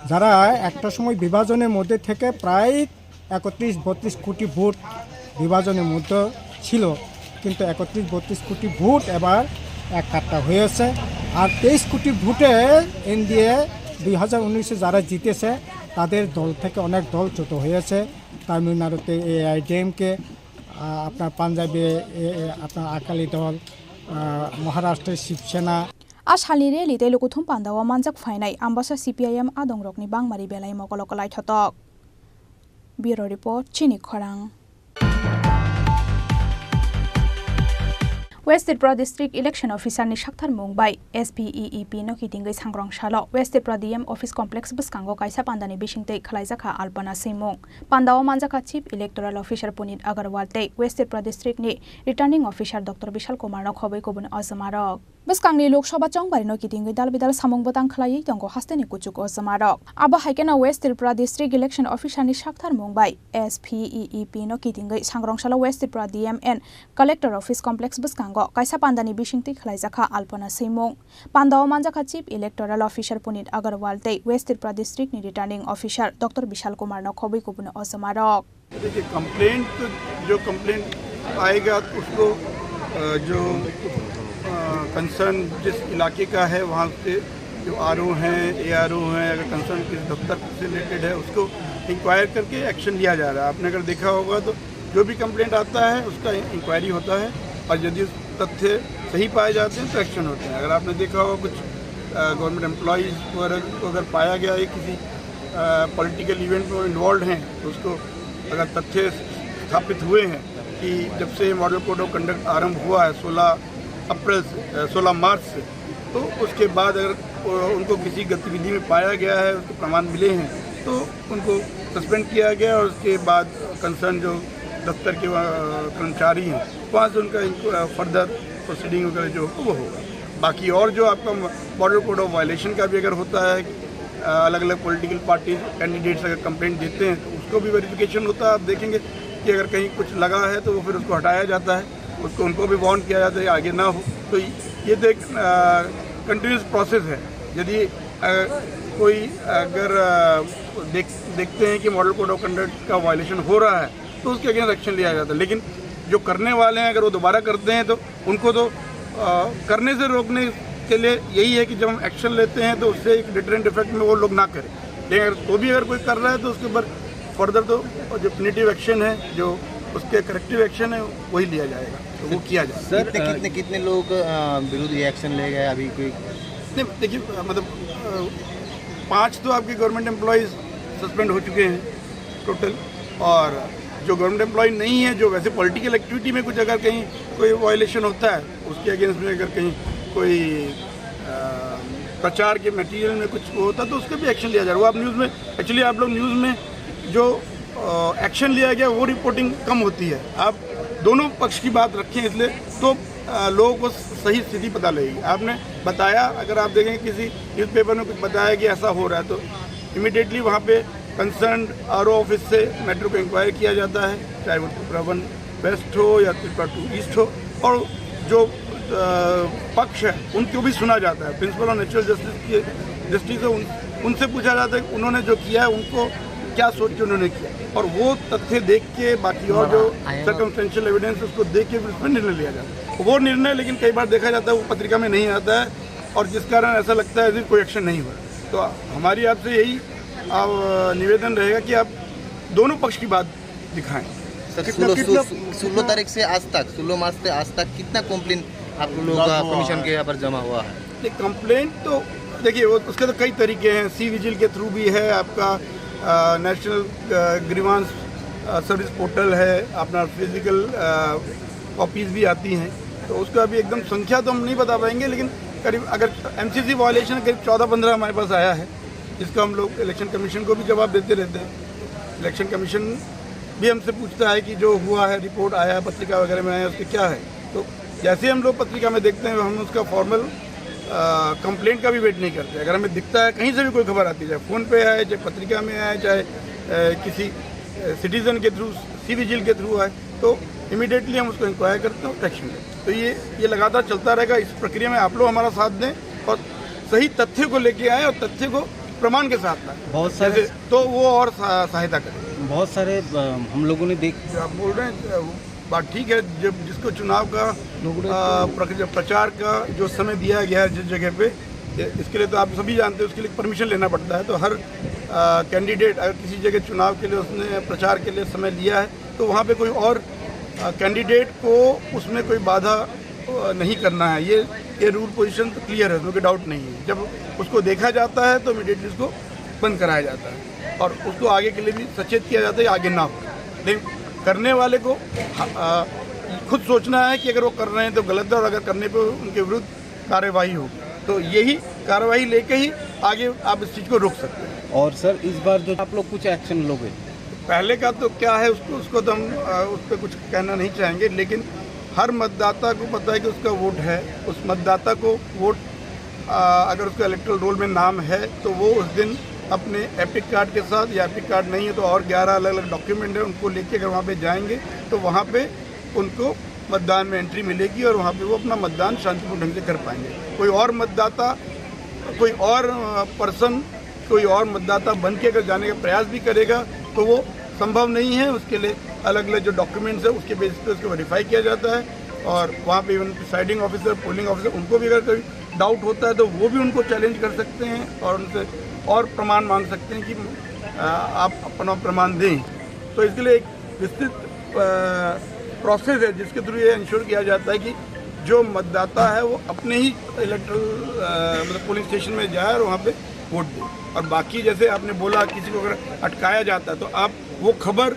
যারা একটা সময় বিভাজনের মধ্যে থেকে প্রায় একত্রিশ বত্রিশ কোটি ভোট বিভাজনের মধ্যে ছিল, কিন্তু একত্রিশ বত্রিশ কোটি ভোট এবার এক কাট্টা হয়েছে। আর তেইশ কোটি ভোটে এনডিএ দুই হাজার উনিশে যারা জিতেছে, তাদের দল থেকে অনেক দল ছোট হয়েছে। তামিলনাড়ুতে এআইডিএমকে, আহ, আপনার পাঞ্জাবে এ, এ, আপনার আকালি দল, আহ, মহারাষ্ট্রে Shiv Sena. A salni rally tei lukuthum pandao manjak phainai Ambasa C P I M adongrokni bangmari belai mokolo kwlai thotok. Bureau Report, Chini Khorang. West Tripura District Election Officer ni saktharmung bai S P E E P no kitingwi sangrong salo West Tripura D M Office Complex bwskango kaisa pandani bisingtwi khwlaijakha alpana swimung. Pandao manjakha Chief Electoral Officer Punit Agarwal tei West Tripura District ni Returning Officer Doctor Bishal Kumar no khobwi kubun ojomarok. Bwskangni Lok Sabha chongbarino kitingwi dal bidal samung bwtang khwlaiwi tongo hasteni kuchuk ojomarok. Abo hai kheno West Tripura District Election Officer ni saktharmung bai S P E E P no kitingwi sangrong salo West Tripura D M and Collector Office Complex bwskango kaisa pandani bisingtwi khwlaijakha alpana swimung. Pandao manjakha Chief Electoral Officer Punit Agarwal tei West Tripura District ni Returning Officer Doctor Bishal Kumar no khobwi kubun ojomarok. देखिए, कंप्लेंट तो, जो कंप्लेंट आएगा, उसको, अ, जो, अ, कंसर्न जिस इलाके का है, वहाँ से जो आरओ हैं, एआरओ हैं, अगर कंसर्न किस दफ्तर से रिलेटेड है, उसको इंक्वायर करके एक्शन लिया जा रहा है। आपने अगर देखा होगा, तो जो भी कंप्लेंट आता है, उसका इंक्वायरी होता है और यदि तथ्य सही पाए जाते हैं, तो एक्शन होते हैं। अगर आपने देखा होगा, कुछ, अ, गवर्नमेंट एम्प्लॉयज़ वगैरह को अगर पाया गया है किसी, अ, पॉलिटिकल इवेंट में इन्वॉल्व हैं, तो उसको अगर तथ्य स्थापित हुए हैं कि जब से मॉडल कोड ऑफ कंडक्ट आरंभ हुआ है सोलह अप्रैल से, अ, सोलह मार्च से, तो उसके बाद अगर, अ, उनको किसी गतिविधि में पाया गया है, उसके प्रमाण मिले हैं, तो उनको सस्पेंड किया गया और उसके बाद कंसर्न जो दफ्तर के, अ, कर्मचारी हैं, वहाँ से उनका इनको, अ, फर्दर प्रोसीडिंग वगैरह जो होगा, वो होगा। बाकी और जो आपका मॉडल कोड ऑफ वायलेशन का भी अगर होता है, अ, अलग-अलग पॉलिटिकल पार्टीज, कैंडिडेट्स अगर कंप्लेंट देते हैं, तो उसको भी वेरिफिकेशन होता है। आप देखेंगे कि अगर कहीं कुछ लगा है, तो वो फिर उसको हटाया जाता है, उसको, उनको भी वार्न किया जाता है, आगे ना हो। तो ये तो एक, अ, कंटिन्यूअस प्रोसेस है। यदि, अ, कोई अगर, अ, देख, देखते हैं कि मॉडल कोड ऑफ कंडक्ट का वायलेशन हो रहा है, तो उसके अगेंस्ट एक्शन लिया जाता है। लेकिन जो करने वाले हैं, अगर वो दोबारा करते हैं, तो उनको तो, अ, करने से रोकने के लिए यही है कि जब हम एक्शन लेते हैं, तो उससे एक डिटरेंट इफेक्ट में वो लोग ना करें। लेकिन अगर तो भी अगर कोई कर रहा है, तो उसके ऊपर फर्दर तो जो पनिटिव एक्शन है, जो उसके करेक्टिव एक्शन है, वही लिया जाएगा, तो वो किया जाएगा। सर, कितने, अ, कितने, कितने लोग, अ, विरुद्ध एक्शन ले गए अभी कोई? नहीं, देखिए, अ, मतलब, अ, पाँच तो आपके गवर्नमेंट एम्प्लॉयज़ सस्पेंड हो चुके हैं टोटल, और जो गवर्नमेंट एम्प्लॉय नहीं है, जो वैसे पॉलिटिकल एक्टिविटी में कुछ अगर कहीं कोई वायलेशन होता है, उसके अगेंस्ट में अगर कहीं कोई, अ, प्रचार के मटेरियल में कुछ वो होता है तो उसका भी एक्शन लिया जा रहा है। वो आप न्यूज़ में, एक्चुअली आप लोग न्यूज़ में जो एक्शन लिया गया वो रिपोर्टिंग कम होती है। आप दोनों पक्ष की बात रखें इसलिए तो अ, लोगों को सही स्थिति पता लगेगी। आपने बताया, अगर आप देखें किसी न्यूज़पेपर में कुछ बताया कि ऐसा हो रहा है तो इमिडिएटली वहाँ पे कंसर्न आरओ ऑफिस से मैटर को इंक्वायर किया जाता है, चाहे वो त्रिपुरा वन वेस्ट हो या त्रिपुरा टू ईस्ट हो, और जो अ, पक्ष है उनको भी सुना जाता है। प्रिंसिपल ऑफ नेचुरल जस्टिस के दृष्टि से उन, उनसे पूछा जाता है कि उन्होंने जो किया है उनको क्या सोच के उन्होंने किया, और वो तथ्य देख के बाकी और जो सर्कमस्टेंशियल एविडेंस उसको देख के फिर उस पर निर्णय लिया जाता है। वो निर्णय लेकिन कई बार देखा जाता है वो पत्रिका में नहीं आता है, और जिस कारण ऐसा लगता है कि कोई एक्शन नहीं हुआ। तो हमारी आपसे यही अ, निवेदन रहेगा कि आप दोनों पक्ष की बात दिखाएं। सर, कितना, सोलह, कितना, सो-, सोलह कितना? तारीख से आज तक, सोलह मार्च से आज तक कितना कंप्लेंट आप लोगों का कमीशन के यहाँ पर जमा हुआ है? नहीं, कंप्लेंट तो देखिए, वो, उसके तो कई तरीके हैं। सी विजिल के थ्रू भी है, आपका अ, नेशनल अ, ग्रीवांस अ, सर्विस पोर्टल है, अपना फिजिकल अ, कॉपीज भी आती हैं, तो उसका अभी एकदम संख्या तो हम नहीं बता पाएंगे, लेकिन करीब अगर एमसीसी वायलेशन करीब चौदह पंद्रह हमारे पास आया है, जिसका हम लोग इलेक्शन कमीशन को भी जवाब देते रहते हैं। इलेक्शन कमीशन भी हमसे पूछता है कि जो हुआ है, रिपोर्ट आया है, पत्रिका वगैरह में आया है, उसके क्या है। तो जैसे ही हम लोग पत्रिका में देखते हैं, हम उसका फॉर्मल कंप्लेंट का भी वेट नहीं करते। अगर हमें दिखता है कहीं से भी कोई खबर आती है, चाहे फ़ोन पे आए, चाहे पत्रिका में आए, चाहे अ, किसी सिटीजन के थ्रू, सी विजिल के थ्रू आए, तो इमीडिएटली हम उसको इंक्वायर करते हैं और एक्शन लेते हैं। तो ये ये लगातार चलता रहेगा। इस प्रक्रिया में आप लोग हमारा साथ दें और सही तथ्य को लेके आए और तथ्य को प्रमाण के साथ लाएं। बहुत सारे जैसे, तो वो और सहा- सहायता करें। बहुत सारे अ, हम लोगों ने देख जो आप बोल रहे हैं अ, वो बात ठीक है। जब जिसको चुनाव का अ, प्रक्रिया, प्रचार का जो समय दिया गया है जिस जगह पे, ये- इसके लिए तो आप सभी जानते हैं, उसके लिए परमिशन लेना पड़ता है। तो हर कैंडिडेट अगर किसी जगह चुनाव के लिए उसने प्रचार के लिए समय लिया है तो वहाँ पे कोई और कैंडिडेट को उसमें कोई बाधा अ, नहीं करना है। ये ये रूल पोजीशन तो क्लियर है, उसमें कोई डाउट नहीं है। जब उसको देखा जाता है तो इमीडिएटली उसको बंद कराया जाता है और उसको आगे के लिए भी सचेत किया जाता है, आगे ना हो। लेकिन करने वाले को अ, खुद सोचना है कि अगर वो कर रहे हैं तो गलत है, और अगर करने पे उनके विरुद्ध कार्यवाही होगी, तो यही कार्यवाही लेके ही आगे आप इस चीज़ को रोक सकते हैं। और सर, इस बार जो आप लोग कुछ एक्शन लोगे? पहले का तो क्या है, उसको उसको तो हम अ, उस पर कुछ कहना नहीं चाहेंगे, लेकिन हर मतदाता को पता है कि उसका वोट है। उस मतदाता को वोट अ, अगर उसका इलेक्टोरल रोल में नाम है तो वो उस दिन अपने एपिक कार्ड के साथ, या एपिक कार्ड नहीं है तो और ग्यारह अलग अलग डॉक्यूमेंट है, उनको लेके अगर वहाँ पे जाएंगे तो वहाँ पे उनको मतदान में एंट्री मिलेगी और वहाँ पे वो अपना मतदान शांतिपूर्ण ढंग से कर पाएंगे। कोई और मतदाता, कोई और पर्सन कोई और मतदाता बन के अगर जाने का प्रयास भी करेगा तो वो संभव नहीं है। उसके लिए अलग अलग जो डॉक्यूमेंट्स है उसके बेसिस पे उसको वेरीफाई किया जाता है। और वहाँ पे even presiding officer, polling officer, उनको भी अगर कोई डाउट होता है तो वो भी उनको चैलेंज कर सकते हैं और उनसे और प्रमाण मांग सकते हैं कि अ, आप अपना प्रमाण दें। तो इसके लिए एक विस्तृत प्रोसेस है जिसके थ्रू ये इंश्योर किया जाता है कि जो मतदाता है वो अपने ही इलेक्टोरल, मतलब पोलिंग स्टेशन में जाए और वहाँ पे वोट दे। और बाकी जैसे आपने बोला, किसी को अगर अटकाया जाता है तो आप वो खबर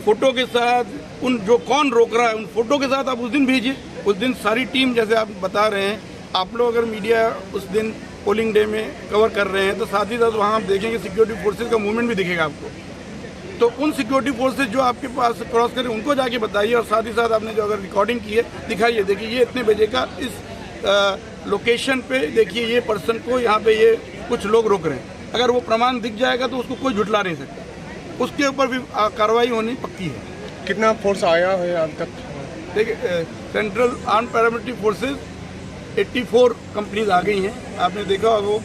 फोटो के साथ, उन जो कौन रोक रहा है उन फोटो के साथ आप उस दिन भेजिए। उस दिन सारी टीम, जैसे आप बता रहे हैं, आप लोग अगर मीडिया उस दिन पोलिंग डे में कवर कर रहे हैं तो साथ ही साथ वहाँ आप देखेंगे सिक्योरिटी फोर्सेज का मूवमेंट भी दिखेगा आपको। तो उन सिक्योरिटी फोर्सेज जो आपके पास क्रॉस करें उनको जाके बताइए, और साथ ही साथ आपने जो अगर रिकॉर्डिंग की है दिखाइए, देखिए ये इतने बजे का इस लोकेशन पे, देखिए ये पर्सन को यहाँ पे ये कुछ लोग रोक रहे हैं। अगर वो प्रमाण दिख जाएगा तो उसको कोई झुटला नहीं सकता, उसके ऊपर भी आ, कार्रवाई होनी पक्की है। कितना फोर्स आया है अब तक? देखिए, central arm paramilitary forces eighty four companies आ गई हैं। आपने देखा होगा वो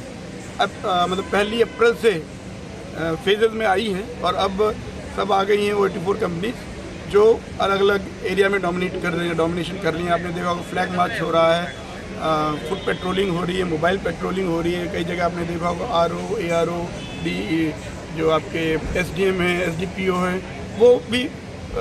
अब, आ, मतलब पहली अप्रैल से फेजेस में आई हैं और अब सब आ गई हैं वो एट्टी फोर कंपनीज जो अलग अलग एरिया में डोमिनेट कर रही हैं, डोमिनेशन कर रही हैं। आपने देखा होगा फ्लैग मार्च हो रहा है, फुट पेट्रोलिंग हो रही है, मोबाइल पेट्रोलिंग हो रही है। कई जगह आपने देखा होगा R O, A R O, D, जो आपके एस डी एम हैं, एस डी पी ओ हैं, वो भी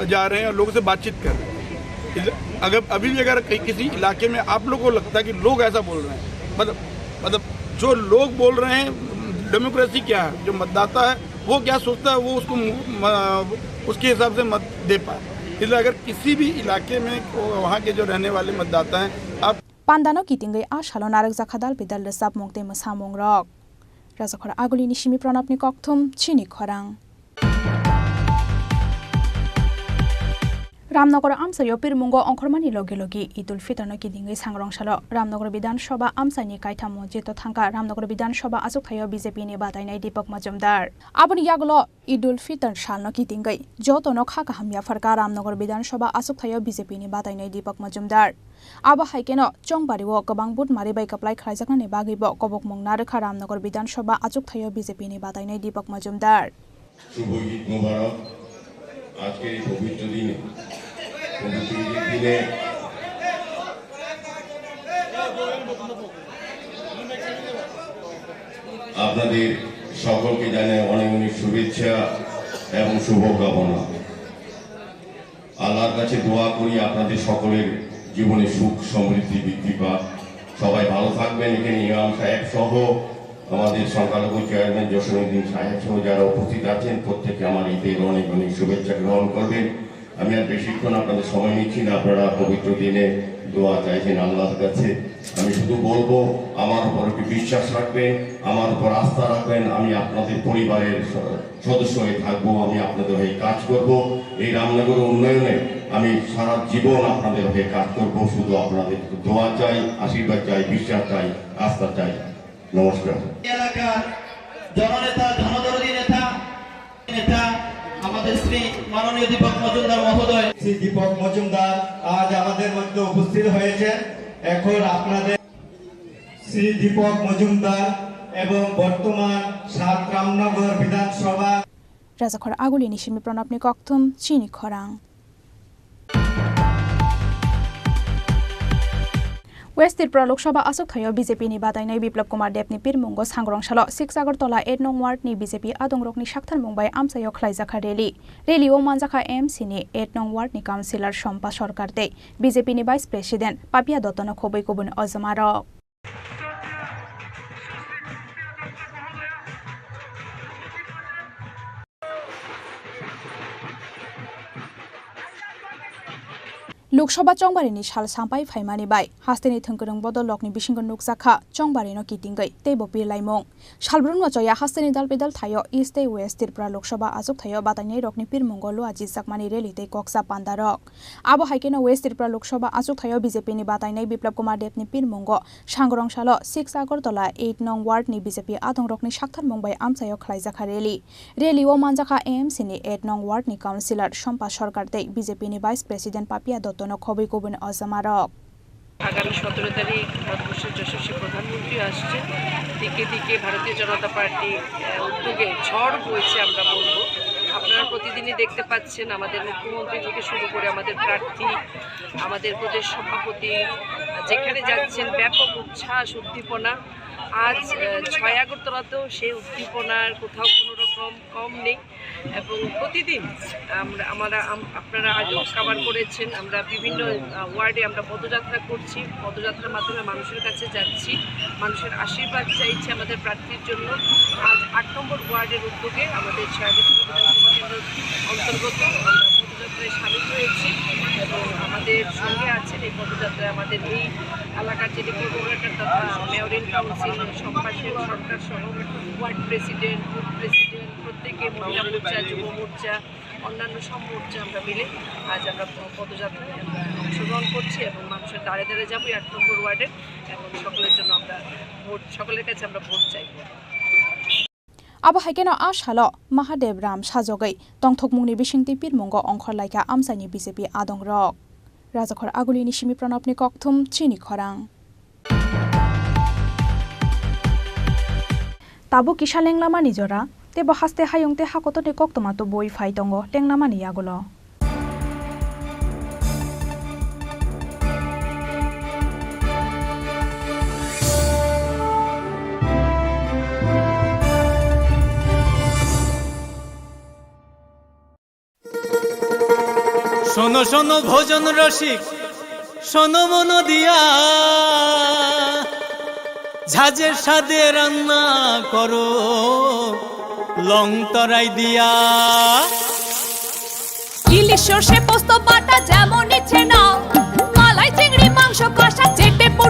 जा रहे हैं और लोगों से बातचीत कर रहे हैं। अगर अभी भी अगर कहीं किसी इलाके में आप लोगों को लगता है कि लोग ऐसा बोल रहे हैं, मतलब मतलब जो लोग बोल रहे हैं, डेमोक्रेसी क्या है, जो मतदाता है वो क्या सोचता है, वो उसको मु- म- उसके हिसाब से मत दे पाए। इसलिए अगर किसी भी इलाके में वहाँ के जो रहने वाले मतदाता हैं, आप Pandano kitingwi a salo narwkjakha dal bidal rwchapmung tei mwsamungrok. Rajakhor Agulini simi Pranabni kokthum chini khorang. Ramnagar amchaio pirmungo ongkhormani logi logi Idul Fitorno kitingwi sangrong salo Ramnagar Bidhan Sabha amchaini kaitham mosjito thangkha. Ramnagar Bidhan Sabha achukthaio B J P ni batainai Deepak Majumdar. Aboni yagulo Idul Fitr salno kitingwi jotono kha kaham yapharkha Ramnagar Bidhan Sabha achukthaio B J P ni batainai Deepak Majumdar. Abo hai kheno Chongbario kwbang butmari bai kwplai khlaijaknani bagwibo kobokmung narwkha Ramnagar Bidhan Sabha achukthaio B J P ni batainai Deepak Majumdar. শুভ ঈদ মোবারক। আজকের এই পবিত্র দিনে, পবিত্র ঈদের দিনে আপনাদের সকলকে জানাই অনেক অনেক শুভেচ্ছা এবং শুভকামনা। আল্লাহর কাছে দোয়া করি আপনাদের সকলের জীবনে সুখ সমৃদ্ধি বৃদ্ধি পাক। সবাই ভালো থাকবেন। এখানে ইমাম সাহেব সহ আমাদের সংখ্যালঘু চেয়ারম্যান জসিমউদ্দিন সাহেব সহ যারা উপস্থিত আছেন, প্রত্যেকে আমার ঈদের অনেক অনেক শুভেচ্ছা গ্রহণ করবেন। আমি আর বেশিক্ষণ আপনাদের সময় নিচ্ছি না, আপনারা পবিত্র দিনে দোয়া চাইছেন আল্লাহর কাছে। আমি শুধু বলবো, আমার উপর একটু বিশ্বাস রাখবেন, আমার উপর আস্থা রাখবেন। আমি আপনাদের পরিবারের স-, সদস্য হয়ে থাকবো, আমি আপনাদের হয়ে কাজ করব। এই রামনগর উন্নয়নে আমি সারা জীবন আপনাদের হয়ে কাজ করব। শুধু আপনাদের দোয়া চাই, আশীর্বাদ চাই, বিশ্বাস চাই, আস্থা চাই। নমস্কার। এলাকার জননেতা, জনদরদী নেতা, নেতা আমাদের শ্রী মাননীয় দীপক মজুমদার মহোদয়। শ্রী দীপক মজুমদার আজ আমাদের মধ্যে উপস্থিত হয়েছেন। এখন আপনাদের শ্রী দীপক মজুমদার এবং বর্তমান সাত রামনগর বিধানসভা Rajakhor Agulini simi Pranabni kokthum chini khorang. West Tripura Lok Sabha achukthaio B J P ni batainai Biplab Kumar Deb ni pirmungo sangrong salo six Agartala eight nong ward ni B J P adongrokni saktharmung bai amchaio khlaijakha rally. Rally o manjakha M C ni eight nong ward ni councillor Sompa Sarkar tei B J P ni vice president Papia Dotto no khobwi kubun ojomarok. Lok Sabha chongbarini sal sampai phaimani bai hasteni thwngkwrwng bodol lokni bisingo nukjakha chongbarino kitingwi teibo birlaimung. Salbrumno choya hasteni dalbidal thaio East tei West Tripura Lok Sabha achukthaio batainairokni pirmungo lua jisjakmani rally tei koksa pandarok. Abo hai kheno West Tripura Lok Sabha achukthaio B J P ni batainai Biplab Kumar Deb ni pirmungo sangrong salo six Agartala eight nong ward ni B J P adongrokni saktharmung bai amchaio khlaijakha rally. Rally o manjakha A M C ni eight nong ward ni councillor Sompa Sarkar tei B J P ni vice president Papia Dotto no khobwi kubun ojomarok. আগামী সতেরো তারিখ ভারতবর্ষের যশস্বী প্রধানমন্ত্রী আসছেন। দিকে দিকে ভারতীয় জনতা পার্টির, আহ, উদ্যোগে ঝড় বইছে, আমরা বলবো। আপনারা প্রতিদিনই দেখতে পাচ্ছেন, আমাদের মুখ্যমন্ত্রী থেকে শুরু করে আমাদের প্রার্থী, আমাদের প্রদেশ সভাপতি, আহ, যেখানে যাচ্ছেন ব্যাপক উচ্ছ্বাস, উদ্দীপনা। আজ, আহ, ছয় আগরতলাতেও সেই উদ্দীপনার কোথাও কোনো রকম কম নেই। এবং প্রতিদিন আমরা, আমরা, আম-, আপনারা আগেও কভার করেছেন, আমরা বিভিন্ন, আহ, ওয়ার্ডে আমরা পদযাত্রা করছি। পদযাত্রার মাধ্যমে মানুষের কাছে যাচ্ছি, মানুষের আশীর্বাদ চাইছি আমাদের প্রার্থীর জন্য। আজ আট নম্বর ওয়ার্ডের উদ্যোগে আমাদের ছয়ানব্বই বিধানসভা কেন্দ্রের অন্তর্গত আমরা পদযাত্রায় সামিল হয়েছি এবং আমাদের সঙ্গে আছেন এই পদযাত্রায় আমাদের এই এলাকার যিনি কোঅর্ডিনেটর তথা মেয়র ইন কাউন্সিল সম্ভাষণ সরকার সহ ওয়ার্ড প্রেসিডেন্ট, বুথ প্রেসিডেন্ট, প্রত্যেকে মহিলা মোর্চা, যুব মোর্চা, অন্যান্য সব মোর্চা আমরা মিলে আজ আমরা প-, পদযাত্রায় আমরা অংশগ্রহণ করছি এবং মানুষের দ্বারে দ্বারে যাবো এই আট নম্বর ওয়ার্ডের এবং সকলের জন্য আমরা ভোট, সকলের কাছে আমরা ভোট চাইবো। Abo hai kheno a salo Mahadev Ram sajagwi tongthokmungni bisingtwi pirmungo ongkhor laikha amchaini B J P adongrok. Rajakhor Agulini simi Pranabni kokthum chini khorang. Tabuk kisa lenglamani jora, teibo haste hayung tei hakotorni koktwma tubui phai tongo lenglamani yagulo. শোনো শোনো ভোজন রসিক, শোনো মন দিয়া, ঝাঁঝের স্বাদে রান্না করো লং তরাই দিয়া। ইলিশ সর্ষে পোস্ত বাটা যেমন ইচ্ছে নাও, মালাই চিংড়ি মাংস কষা চেটে পুটে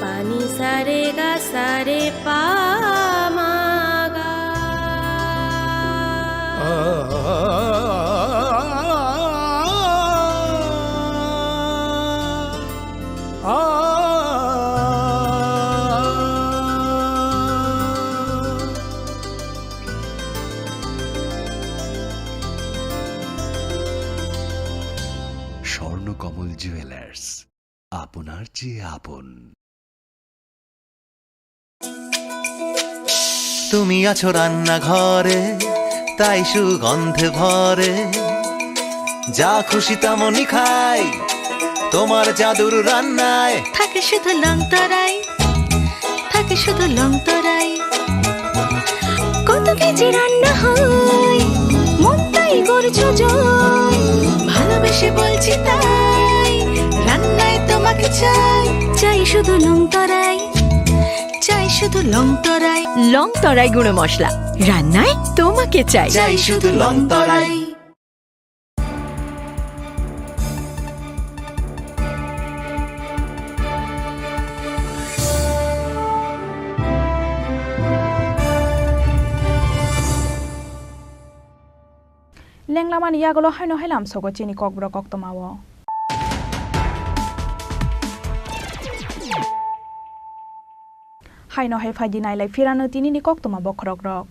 Pani sare ga sare pa ma ga. Swarnakamal jewellers, আপনার চেয়ে আপন। তুমি আছো রান্নাঘরে, তাই সুগন্ধে ভরে। যা খুশি তেমনই খাই, তোমার জাদুর রান্নায়। থাকে শুধু লং তরাই, থাকে শুধু লং তরাই। কত কেজি রান্না হয়, মন তাই করছো জয়। ভালোবেসে বলছি তাই, রান্নায় তোমাকে চাই। চাই শুধু লং তরাই, চাই শুধু লং তরাই। লং তরাই গুঁড়ো মশলা, রান্নায় তোমাকে চাই। চাই শুধু লং তরাই। Lenglamani yagulo haino hai lamsogo chini kokborok koktoma o. Haino hai phaidi nailai phirano tinini koktoma bokhorokrok.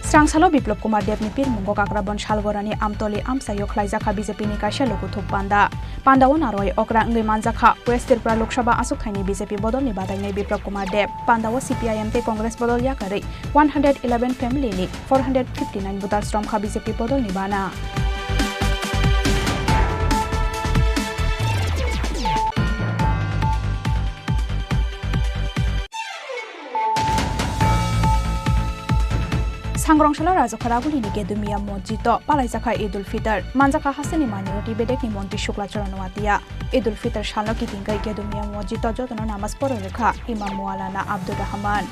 Srangsalo Biplop Kumar Debni pirmungo Kakrabon Salgorani Amtoli amchaio khlaijakha B J P ni kaisa lukuthuk panda. Pandao narwai okra wngwi manjakha West Tripura Lok Sabha achukthani B J P bodolni badainai Biplop Kumar Deb. Pandao C P I M tei Congress bodol yakarwi one hundred eleven family ni four hundred fifty nine voters romkha B J P bodolni bana. Sangrong salo Rajakhor Agulini Gedumia Mosjid o palaijakha Eid ul Fitr. Manjakha hasteni minority bedekni montri Shukla Charan Noatia. Eid ul Fitr salno kitingwi Gedumia Mosjid o jotono namaz porwi rwkha Imam Maulana Abdur Rahman.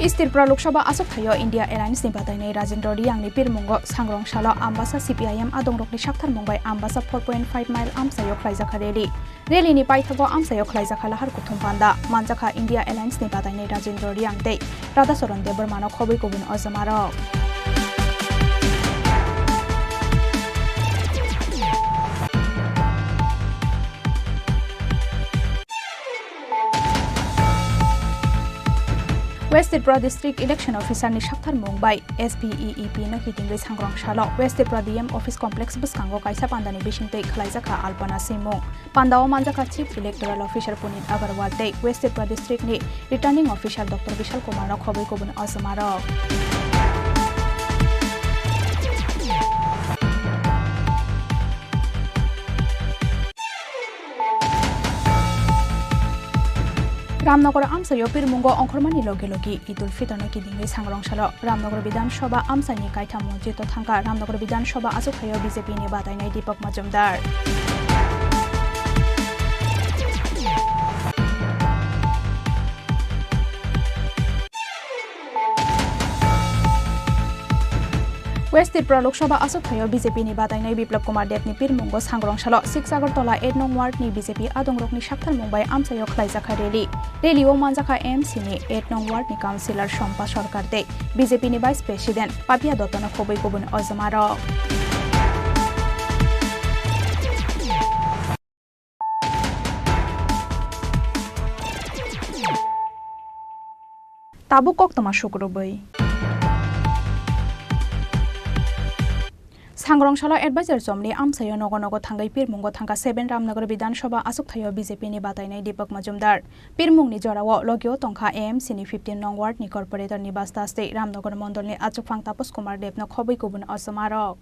East Tripura Lok Sabha achuk thaio India Alliance ni batainai Rajendra Reang ni pirmungo sangrong salo Ambasa C P I M adongrokni saktharmung bai Ambasa four point five mile amchaio khlaijakha rally. Rally ni paithago amchaio khlaijakha lahar kuthum panda. Manjakha India Alliance ni batainai Rajendra Reang tei Radhacharan Debbarma no khobwi kubun ojamarok. West Tripura District Election Officer ni saktharmung bai S P E E P no kitingwi sangrong salo West Tripura D M Office Complex bwskango kaisa pandani bisingtwi khlaijakha alpana swimung. Pandao manjakha Chief Electoral Officer Puneet Agarwal tei West Tripura District ni Returning Officer Doctor Bishal Kumar no khobwi kubun ojamarok. Ramnagar amchaio pirmungo ongkhormani loge loge Eid ul Fitr no kidingwi sangrong salo Ramnagar Bidhan Sabha amchaini kaitham mosjid o thangkha. Ramnagar Bidhan Sabha achuk thaio B J P ni batainai Deepak Majumdar. West Tripura Lok Sabha achuk thaio B J P ni batainai Biplab Kumar Deb ni pirmungo sangrong salo six Agartala eight nong ward ni B J P adongrokni saktharmung bai amchaio khlaijakha rally. Rally o manjakha A M C ni eight nong ward ni councillor Sompa Sarkar tei B J P ni vice president Papia Dotto no khobwi kubun ojamarok. Tabuk koktwma sukrubwi. Sangrong salo advisor chomni amchaio nogo nogo thangwi pirmungo thangkha seven Ramnagar Bidhan Sabha achuk thaio B J P ni batainai Deepak Majumdar. Pirmungni jorao logio tongkha A M C ni fifteen nong ward ni corporator Nibas Das tei Ramnagar mondolni achukphang Tapas Kumar Deb no khobwi kubun ojamarok.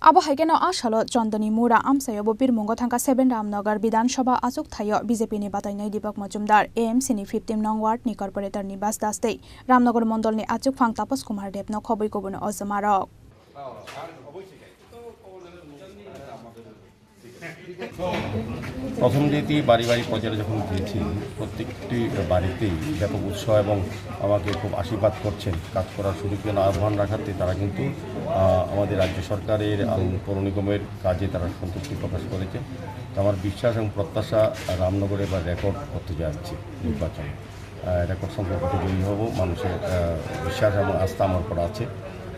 Abo hai kheno a salo Chondoni Mura amchaio bo pirmungo thangkha seven Ramnagar Bidhan Sabha achuk thaio B J P ni batainai Deepak Majumdar, A M C ni fifteen nong ward ni corporator Nibas Das tei Ramnagar mondolni achukphang Tapas Kumar Deb no khobwi kubun ojamarok. প্রথম যেটি বাড়ি বাড়ি প্রচারে যখন গিয়েছি, প্রত্যেকটি বাড়িতেই ব্যাপক উৎসাহ এবং আমাকে খুব আশীর্বাদ করছেন। কাজ করার সুযোগ জন্য আহ্বান রাখাতে তারা কিন্তু, আহ, আমাদের রাজ্য সরকারের এবং পৌর নিগমের কাজে তারা সন্তুষ্টি প্রকাশ করেছে। তো আমার বিশ্বাস এবং প্রত্যাশা রামনগরে এবার রেকর্ড করতে যাচ্ছে নির্বাচন। আহ, রেকর্ড সংখ্যক ভোটে জয়ী হব। মানুষের, আহ, বিশ্বাস এবং আস্থা আমার উপর আছে।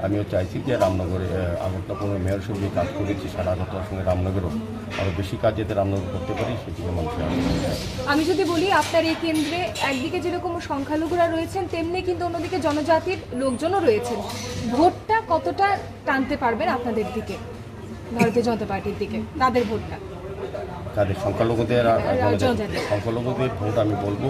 আমিও চাইছি যে রামনগরে, আহ, আগরতলা পৌর মেয়র হিসেবে যে কাজ করেছি সারা আগরতলার সঙ্গে রামনগরও আরও বেশি কাজ যাতে রামনগর করতে পারি, সেদিকে মানুষের আশা। আমি যদি বলি, আপনার এই কেন্দ্রে একদিকে যেরকম সংখ্যালঘুরা রয়েছেন, তেমনি কিন্তু অন্যদিকে জনজাতির লোকজনও রয়েছেন। ভোটটা কতটা টানতে পারবেন আপনাদের দিকে? ভারতীয় জনতা পার্টির দিকে তাদের ভোটটা। কাদের? সংখ্যালঘুদের আর আর জনজাতি। জনজাতি। সংখ্যালঘুদের ভোট আমি বলবো,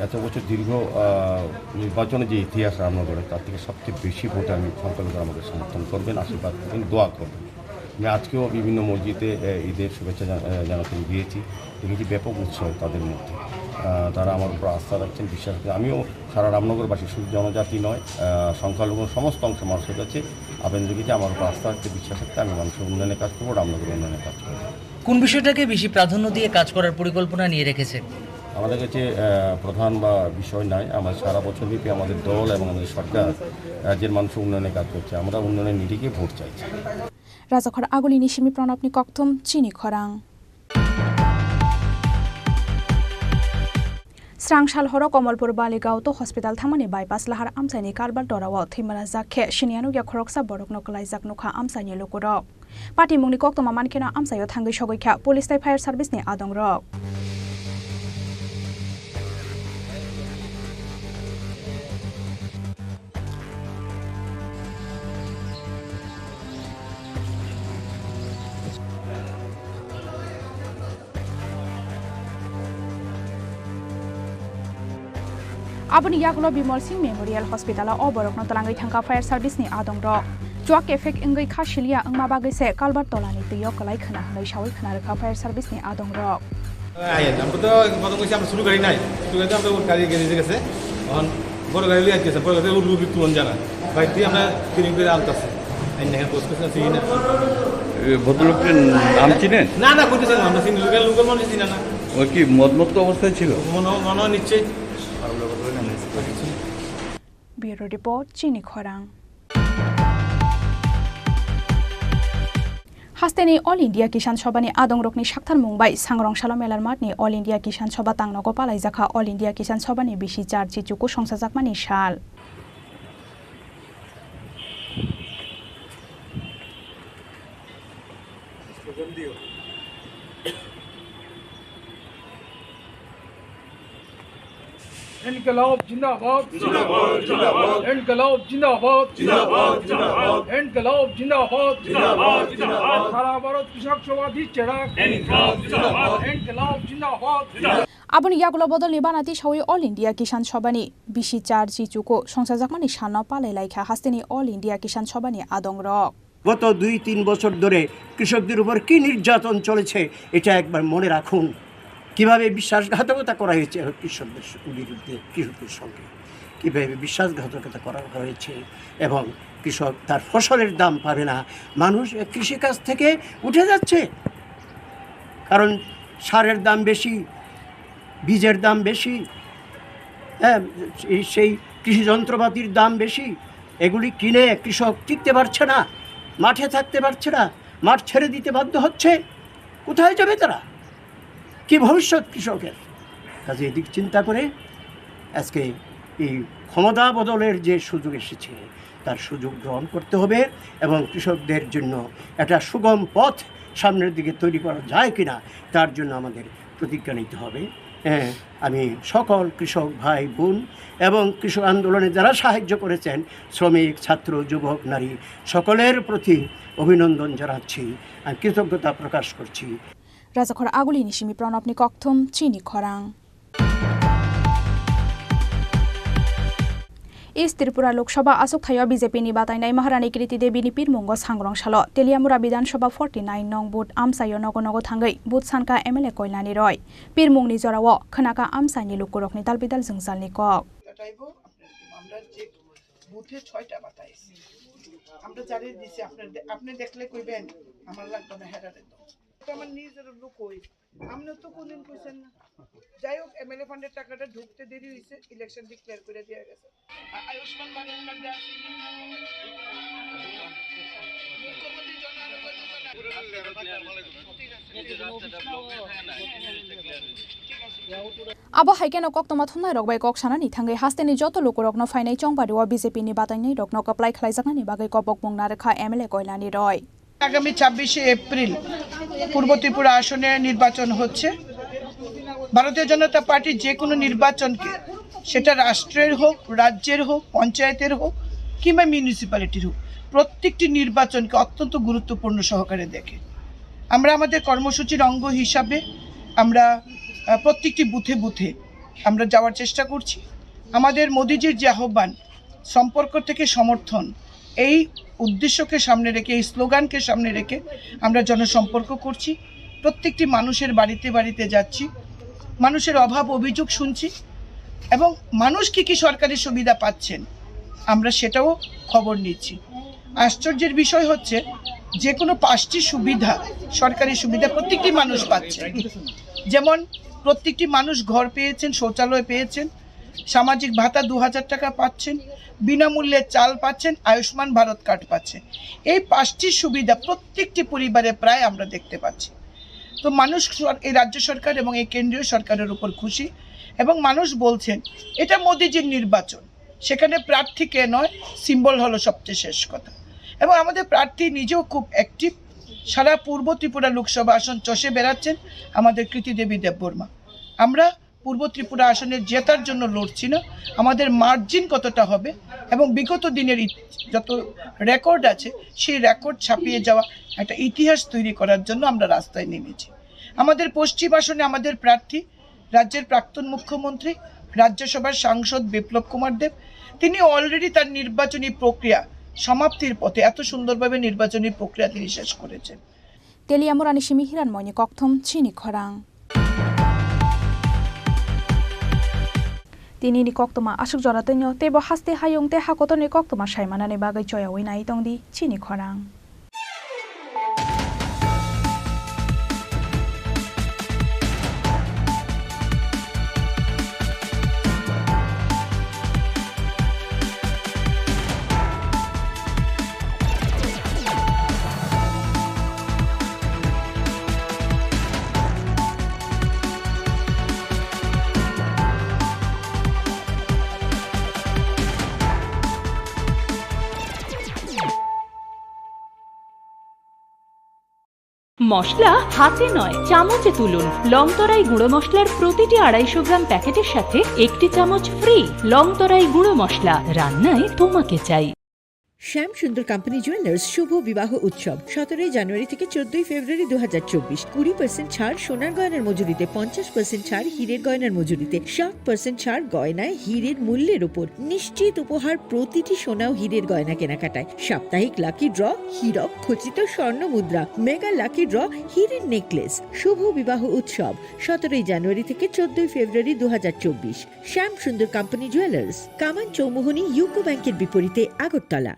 এত বছর দীর্ঘ, আহ, নির্বাচনে যে ইতিহাস রামনগরে, তার থেকে সবচেয়ে বেশি ভোটে আমি সংখ্যালঘুরা আমাকে সমর্থন করবেন, আশীর্বাদ করবেন, দোয়া করবেন। আমি আজকেও বিভিন্ন মসজিদে, আহ, ঈদের শুভেচ্ছা জানা-, আহ, জানাতে গিয়েছি, দেখেছি ব্যাপক উৎসাহ তাদের মধ্যে। আহ, তারা আমার উপর আস্থা রাখছেন, বিশ্বাস রাখছেন। আমিও সারা রামনগরবাসী, শুধু জনজাতি নয়, আহ, সংখ্যালঘু সমস্ত অংশের মানুষের কাছে আবেদন রেখেছি, আমার উপর আস্থা রাখতে, বিশ্বাস রাখতে আমি মানুষের উন্নয়নের কাজ করবো, রামনগরের উন্নয়নের কাজ করবো। কোন বিষয়টাকে বেশি প্রাধান্য দিয়ে কাজ করার পরিকল্পনা নিয়ে রেখেছে? আমাদের কাছে, আহ, প্রধান বা বিষয় নাই, আমাদের সারা বছরব্যাপী আমাদের দল এবং আমাদের সরকার রাজ্যের মানুষের উন্নয়নের কাজ করছে, আমরা উন্নয়নের নিরিখে ভোট চাইছি। Rajakhor Agulini simi Pranabni kokthum chini khorang. Srang sal horo Komolpur Baligao to hospital thangmani bypass lahar amchaini karbal torao thwimala jak khe siniya nukya khoroksa borokno kwlaijak nukha amchaini lukurok. Patimungni koktwma mankheno amchaio thangwi sogwi kha police tei fire service ni adongrok. Aboni yagulo Bimal Singh Memorial Hospital o borokno twlangwi thangkha fire service ni adongrok. Chuak effect wngwi kha siliya wngma bagwi se culvert tolani twi o kwlai khna hwnwi sawi khna rwkha fire service ni adongrok. আইন, আমরা তো প্রথম কইছি আমরা শুরু গাড়ি নাই, শুরু গাড়িতে আমরা ওর গাড়ি গ্যারেজে গেছে, এখন বড় গাড়ি লিয়ে আসছে, বড় গাড়ি ওর রুগী তুলন জানা, বাইক দিয়ে আমরা ক্লিন করে আনতেছি। আইন এখানে পোস্ট করছে, চিনি না। এ, ভদ্রলোকের নাম চিনেন? না, না, কইতেছি না, আমরা চিনি, লোকাল, লোকাল মানুষ চিনি না। ওই কি মদমত্ত অবস্থায় ছিল? মনে হয়, মনে হয় নিশ্চয়ই। Bureau Report, Chini Khorang. Hasteni All India Kisan Sabhani adongrokni saktharmung bai Sangrong Salo Melar Mathni All India Kisan Sabha tangnogo palaijakha All India Kisan Sabhani bisi char chichuku songsajakmani sal. ইনকিলাব জিন্দাবাদ। জিন্দাবাদ, জিন্দাবাদ। ইনকিলাব জিন্দাবাদ। জিন্দাবাদ, জিন্দাবাদ। ইনকিলাব জিন্দাবাদ। জিন্দাবাদ, জিন্দাবাদ। সারা ভারত কৃষক সভা দিচ্ছে ডাক। ইনকিলাব জিন্দাবাদ। ইনকিলাব জিন্দাবাদ। Aboni yagulo bodolni bana tisawi All India Kisan Sabhani bisi char chichuku songsajakmani salno palai laikha hasteni All India Kisan Sabhani adongrok. গত দুই তিন বছর ধরে কৃষকদের উপর কি নির্যাতন চলেছে, এটা একবার মনে রাখুন। কিভাবে বিশ্বাসঘাতকতা করা হয়েছে কৃষকদের বিরুদ্ধে, কৃষকদের সঙ্গে কিভাবে বিশ্বাসঘাতকতা করা হয়েছে এবং কৃষক তার ফসলের দাম পাবে না, মানুষ কৃষিকাজ থেকে উঠে যাচ্ছে, কারণ সারের দাম বেশি, বীজের দাম বেশি, হ্যাঁ, এই সেই কৃষি যন্ত্রপাতির দাম বেশি, এগুলি কিনে কৃষক টিকতে পারছে না, মাঠে থাকতে পারছে না, মাঠ ছেড়ে দিতে বাধ্য হচ্ছে। কোথায় যাবে তারা? কি ভবিষ্যৎ কৃষকের? কাজে এদিক চিন্তা করে আজকে এই ক্ষমতা বদলের যে সুযোগ এসেছে, তার সুযোগ গ্রহণ করতে হবে এবং কৃষকদের জন্য একটা সুগম পথ সামনের দিকে তৈরি করা যায় কিনা, তার জন্য আমাদের প্রতিজ্ঞা নিতে হবে। হ্যাঁ, আমি সকল কৃষক ভাই বোন এবং কৃষক আন্দোলনে যারা সাহায্য করেছেন, শ্রমিক, ছাত্র, যুবক, নারী, সকলের প্রতি অভিনন্দন জানাচ্ছি, আমি কৃতজ্ঞতা প্রকাশ করছি। Rajakhor Agulini simi Pranabni kokthum, Chini Khorang. East Tripura Lok Sabha achuk thaio B J P ni batainai Maharani Kriti Devi ni pirmungo Sangrong Salo Teliamura Bidhan Sabha forty nine nong booth amchaio nogo nogo thangwi booth sanka M L A Koilani Roy. Pirmung ni jorao khwnaka amchaini lukurokni dalbidal jwngjalni kok. কাটাইবো আপনার টিম। আমরা যে বুথে ছয়টা বাতাইছি, আমরা জানিয়ে দিছি, আপনার দে-, আপনি দেখলে কইবেন, আমার লাগবে না, হেরারে দাও। এটা আমার নিজের লোক ওই, আপনি তো কোনদিন কইছেন না। যাই হোক, এমএলএ ফান্ডের টাকাটা ঢুকতে দেরি হয়েছে, ইলেকশন ডিক্লেয়ার করে দিয়ে গেছে। আ-, আয়ুষ্মান ভারত কার্ডে আছে। মুখ্যমন্ত্রী জন আরোগ্য যোজনা। Abo hai kheno koktwma thumnairok bai kok sanani thangwi hasteni joto lukurokno phainai chongbario B J P ni batainairokno kwplai khlaijaknani bagwi kobokmung narwkha M L A Koilani Roy. আগামী ছাব্বিশে এপ্রিল পূর্ব ত্রিপুরা আসনে নির্বাচন হচ্ছে। ভারতীয় জনতা পার্টি যে কোনো নির্বাচনকে, সেটা রাষ্ট্রের হোক, রাজ্যের হোক, পঞ্চায়েতের হোক কিংবা মিউনিসিপ্যালিটির হোক, প্রত্যেকটি নির্বাচনকে অত্যন্ত গুরুত্বপূর্ণ সহকারে দেখে। আমরা আমাদের কর্মসূচির অঙ্গ হিসাবে আমরা, আহ, প্রত্যেকটি বুথে বুথে আমরা যাওয়ার চেষ্টা করছি। আমাদের মোদিজির যে আহ্বান, সম্পর্ক থেকে সমর্থন, এই উদ্দেশ্যকে সামনে রেখে, এই স্লোগানকে সামনে রেখে আমরা জনসম্পর্ক করছি। প্রত্যেকটি মানুষের বাড়িতে বাড়িতে যাচ্ছি, মানুষের অভাব অভিযোগ শুনছি এবং মানুষ কি কি সরকারি সুবিধা পাচ্ছেন আমরা সেটাও খবর নিচ্ছি। আশ্চর্যের বিষয় হচ্ছে, যে কোনো পাঁচটি সুবিধা, সরকারি সুবিধা প্রত্যেকটি মানুষ পাচ্ছেন। যেমন প্রত্যেকটি মানুষ ঘর পেয়েছেন, শৌচালয় পেয়েছেন, সামাজিক ভাতা দু হাজার টাকা পাচ্ছেন, বিনামূল্যে চাল পাচ্ছেন, আয়ুষ্মান ভারত কার্ড পাচ্ছেন। এই পাঁচটি সুবিধা প্রত্যেকটি পরিবারে প্রায় আমরা দেখতে পাচ্ছি। তো মানুষ সর-, এই রাজ্য সরকার এবং এই কেন্দ্রীয় সরকারের উপর খুশি এবং মানুষ বলছেন, "এটা মোদিজির নির্বাচন, সেখানে প্রার্থী কে নয়, সিম্বল হলো সবচেয়ে শেষ কথা।" এবং আমাদের প্রার্থী নিজেও খুব অ্যাক্টিভ, সারা পূর্ব ত্রিপুরা লোকসভা আসন চষে বেড়াচ্ছেন আমাদের কৃতি দেবী দেববর্মা। আমরা পূর্ব ত্রিপুরা আসনে জেতার জন্য লড়ছি না, আমাদের মার্জিন কতটা হবে এবং বিগত দিনের ইত-, যত রেকর্ড আছে, সেই রেকর্ড ছাপিয়ে যাওয়া একটা ইতিহাস তৈরি করার জন্য আমরা রাস্তায় নেমেছি। আমাদের পশ্চিম আসনে আমাদের প্রার্থী রাজ্যের প্রাক্তন মুখ্যমন্ত্রী রাজ্যসভার সাংসদ বিপ্লব কুমার দেব, তিনি অলরেডি তার নির্বাচনী প্রক্রিয়া সমাপ্তির পথে, এত সুন্দরভাবে নির্বাচনী প্রক্রিয়া তিনি শেষ করেছেন। Teliamurani simi Hiranmoini kokthum chini khorang. Tinini koktwma aswk jora twino teibo haste hayung tei hakotorni koktwma saimanani bagwi choyawi nai tongdi chini khorang. মশলা হাতে নয়, চামচে তুলুন। লংতরাই গুঁড়ো মশলার প্রতিটি আড়াইশো গ্রাম প্যাকেটের সাথে একটি চামচ ফ্রি। লংতরাই গুঁড়ো মশলা, রান্নায় তোমাকে চাই। শ্যাম সুন্দর কোম্পানি জুয়েলার্স শুভ বিবাহ উৎসব সতেরোই জানুয়ারি থেকে চোদ্দই ফেব্রুয়ারি দু হাজার চব্বিশ। কুড়ি পার্সেন্ট ছাড় সোনার গয়নার মজুরিতে, পঞ্চাশ পার্সেন্ট ছাড় হীরের গয়নার মজুরিতে, সাত পার্সেন্ট ছাড় গয়নায় হীরের মূল্যের উপর। নিশ্চিত উপহার প্রতিটি সোনা ও হীরের গয়না কেনাকাটায়। সাপ্তাহিক লাকি ড্র, হীরক খচিত স্বর্ণ মুদ্রা, মেগা লাকি ড্র, হীরের নেকলেস। শুভ বিবাহ উৎসব সতেরোই জানুয়ারি থেকে চোদ্দই ফেব্রুয়ারি দু হাজার চব্বিশ। শ্যাম সুন্দর কোম্পানি জুয়েলার্স, কামান চৌমুহনী ইউকো ব্যাংকের বিপরীতে, আগরতলা।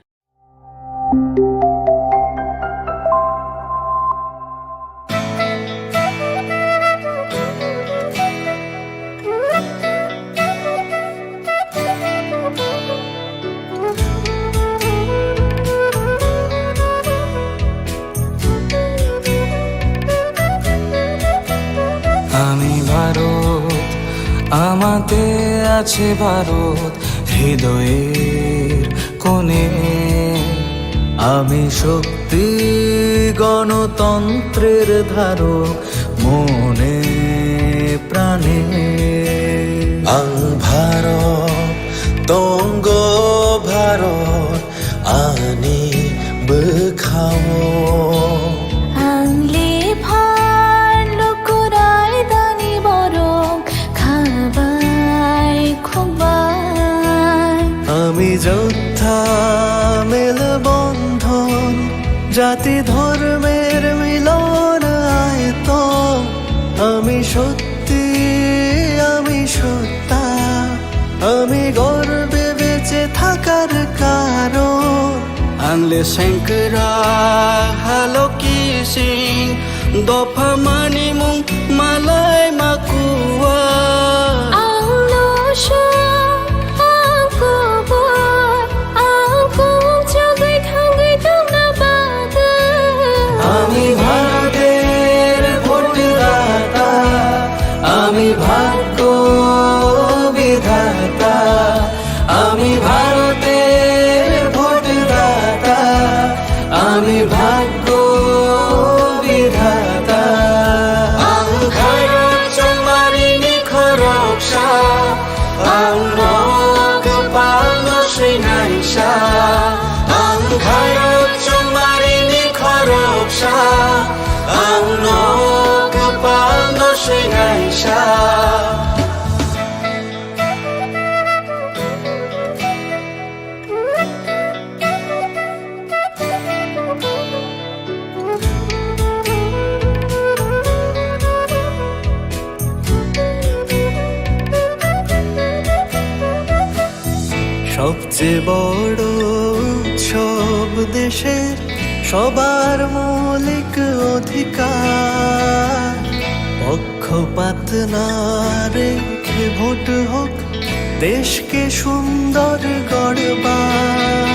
আমি ভারত, আমাতে আছে ভারত হৃদয়ের কোণে। আমি শক্তি, গণতন্ত্রের ধারক মনে প্রাণে। আং ভারত, তঙ্গ Bharat, ani bwkhao. Ang lephar nukurai dani borok khabai khokbai. আমি যোদ্ধা মেলবন্ধন, জাতি ধর্মের মিলন আয়তন। আমি সত্যি, আমি সত্তা, আমি গর্বে বেঁচে থাকার কারণ। Ang le sengkra haloki sing dopha mani mung malai makua. Ang lo sha, ang kubur, ang kung chagui thangui tongna bagwi. আমি ভারতের ভোটদাতা, আমি ভাগ্য বিধাতা, আমি ভারতের ভোটদাতা, আমি ভাগ্য বিধাতা। Ang khairok chongmari ni khoroksa, ang no kwpal no swinaisa. Ang khairok chongmari ni khoroksa, ang no kwpal no swinaisa. সবচেয়ে বড় উৎসব দেশের সবার মৌলিক অধিকার। পক্ষপাত না রেখে ভোট হোক দেশকে সুন্দর গড়বার।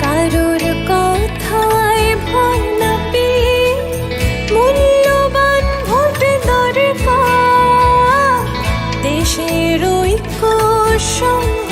কারোর কথায় ভয় না পেয়ে মূল্যবান ভোট দরকার। দেশের ঐক্য সং-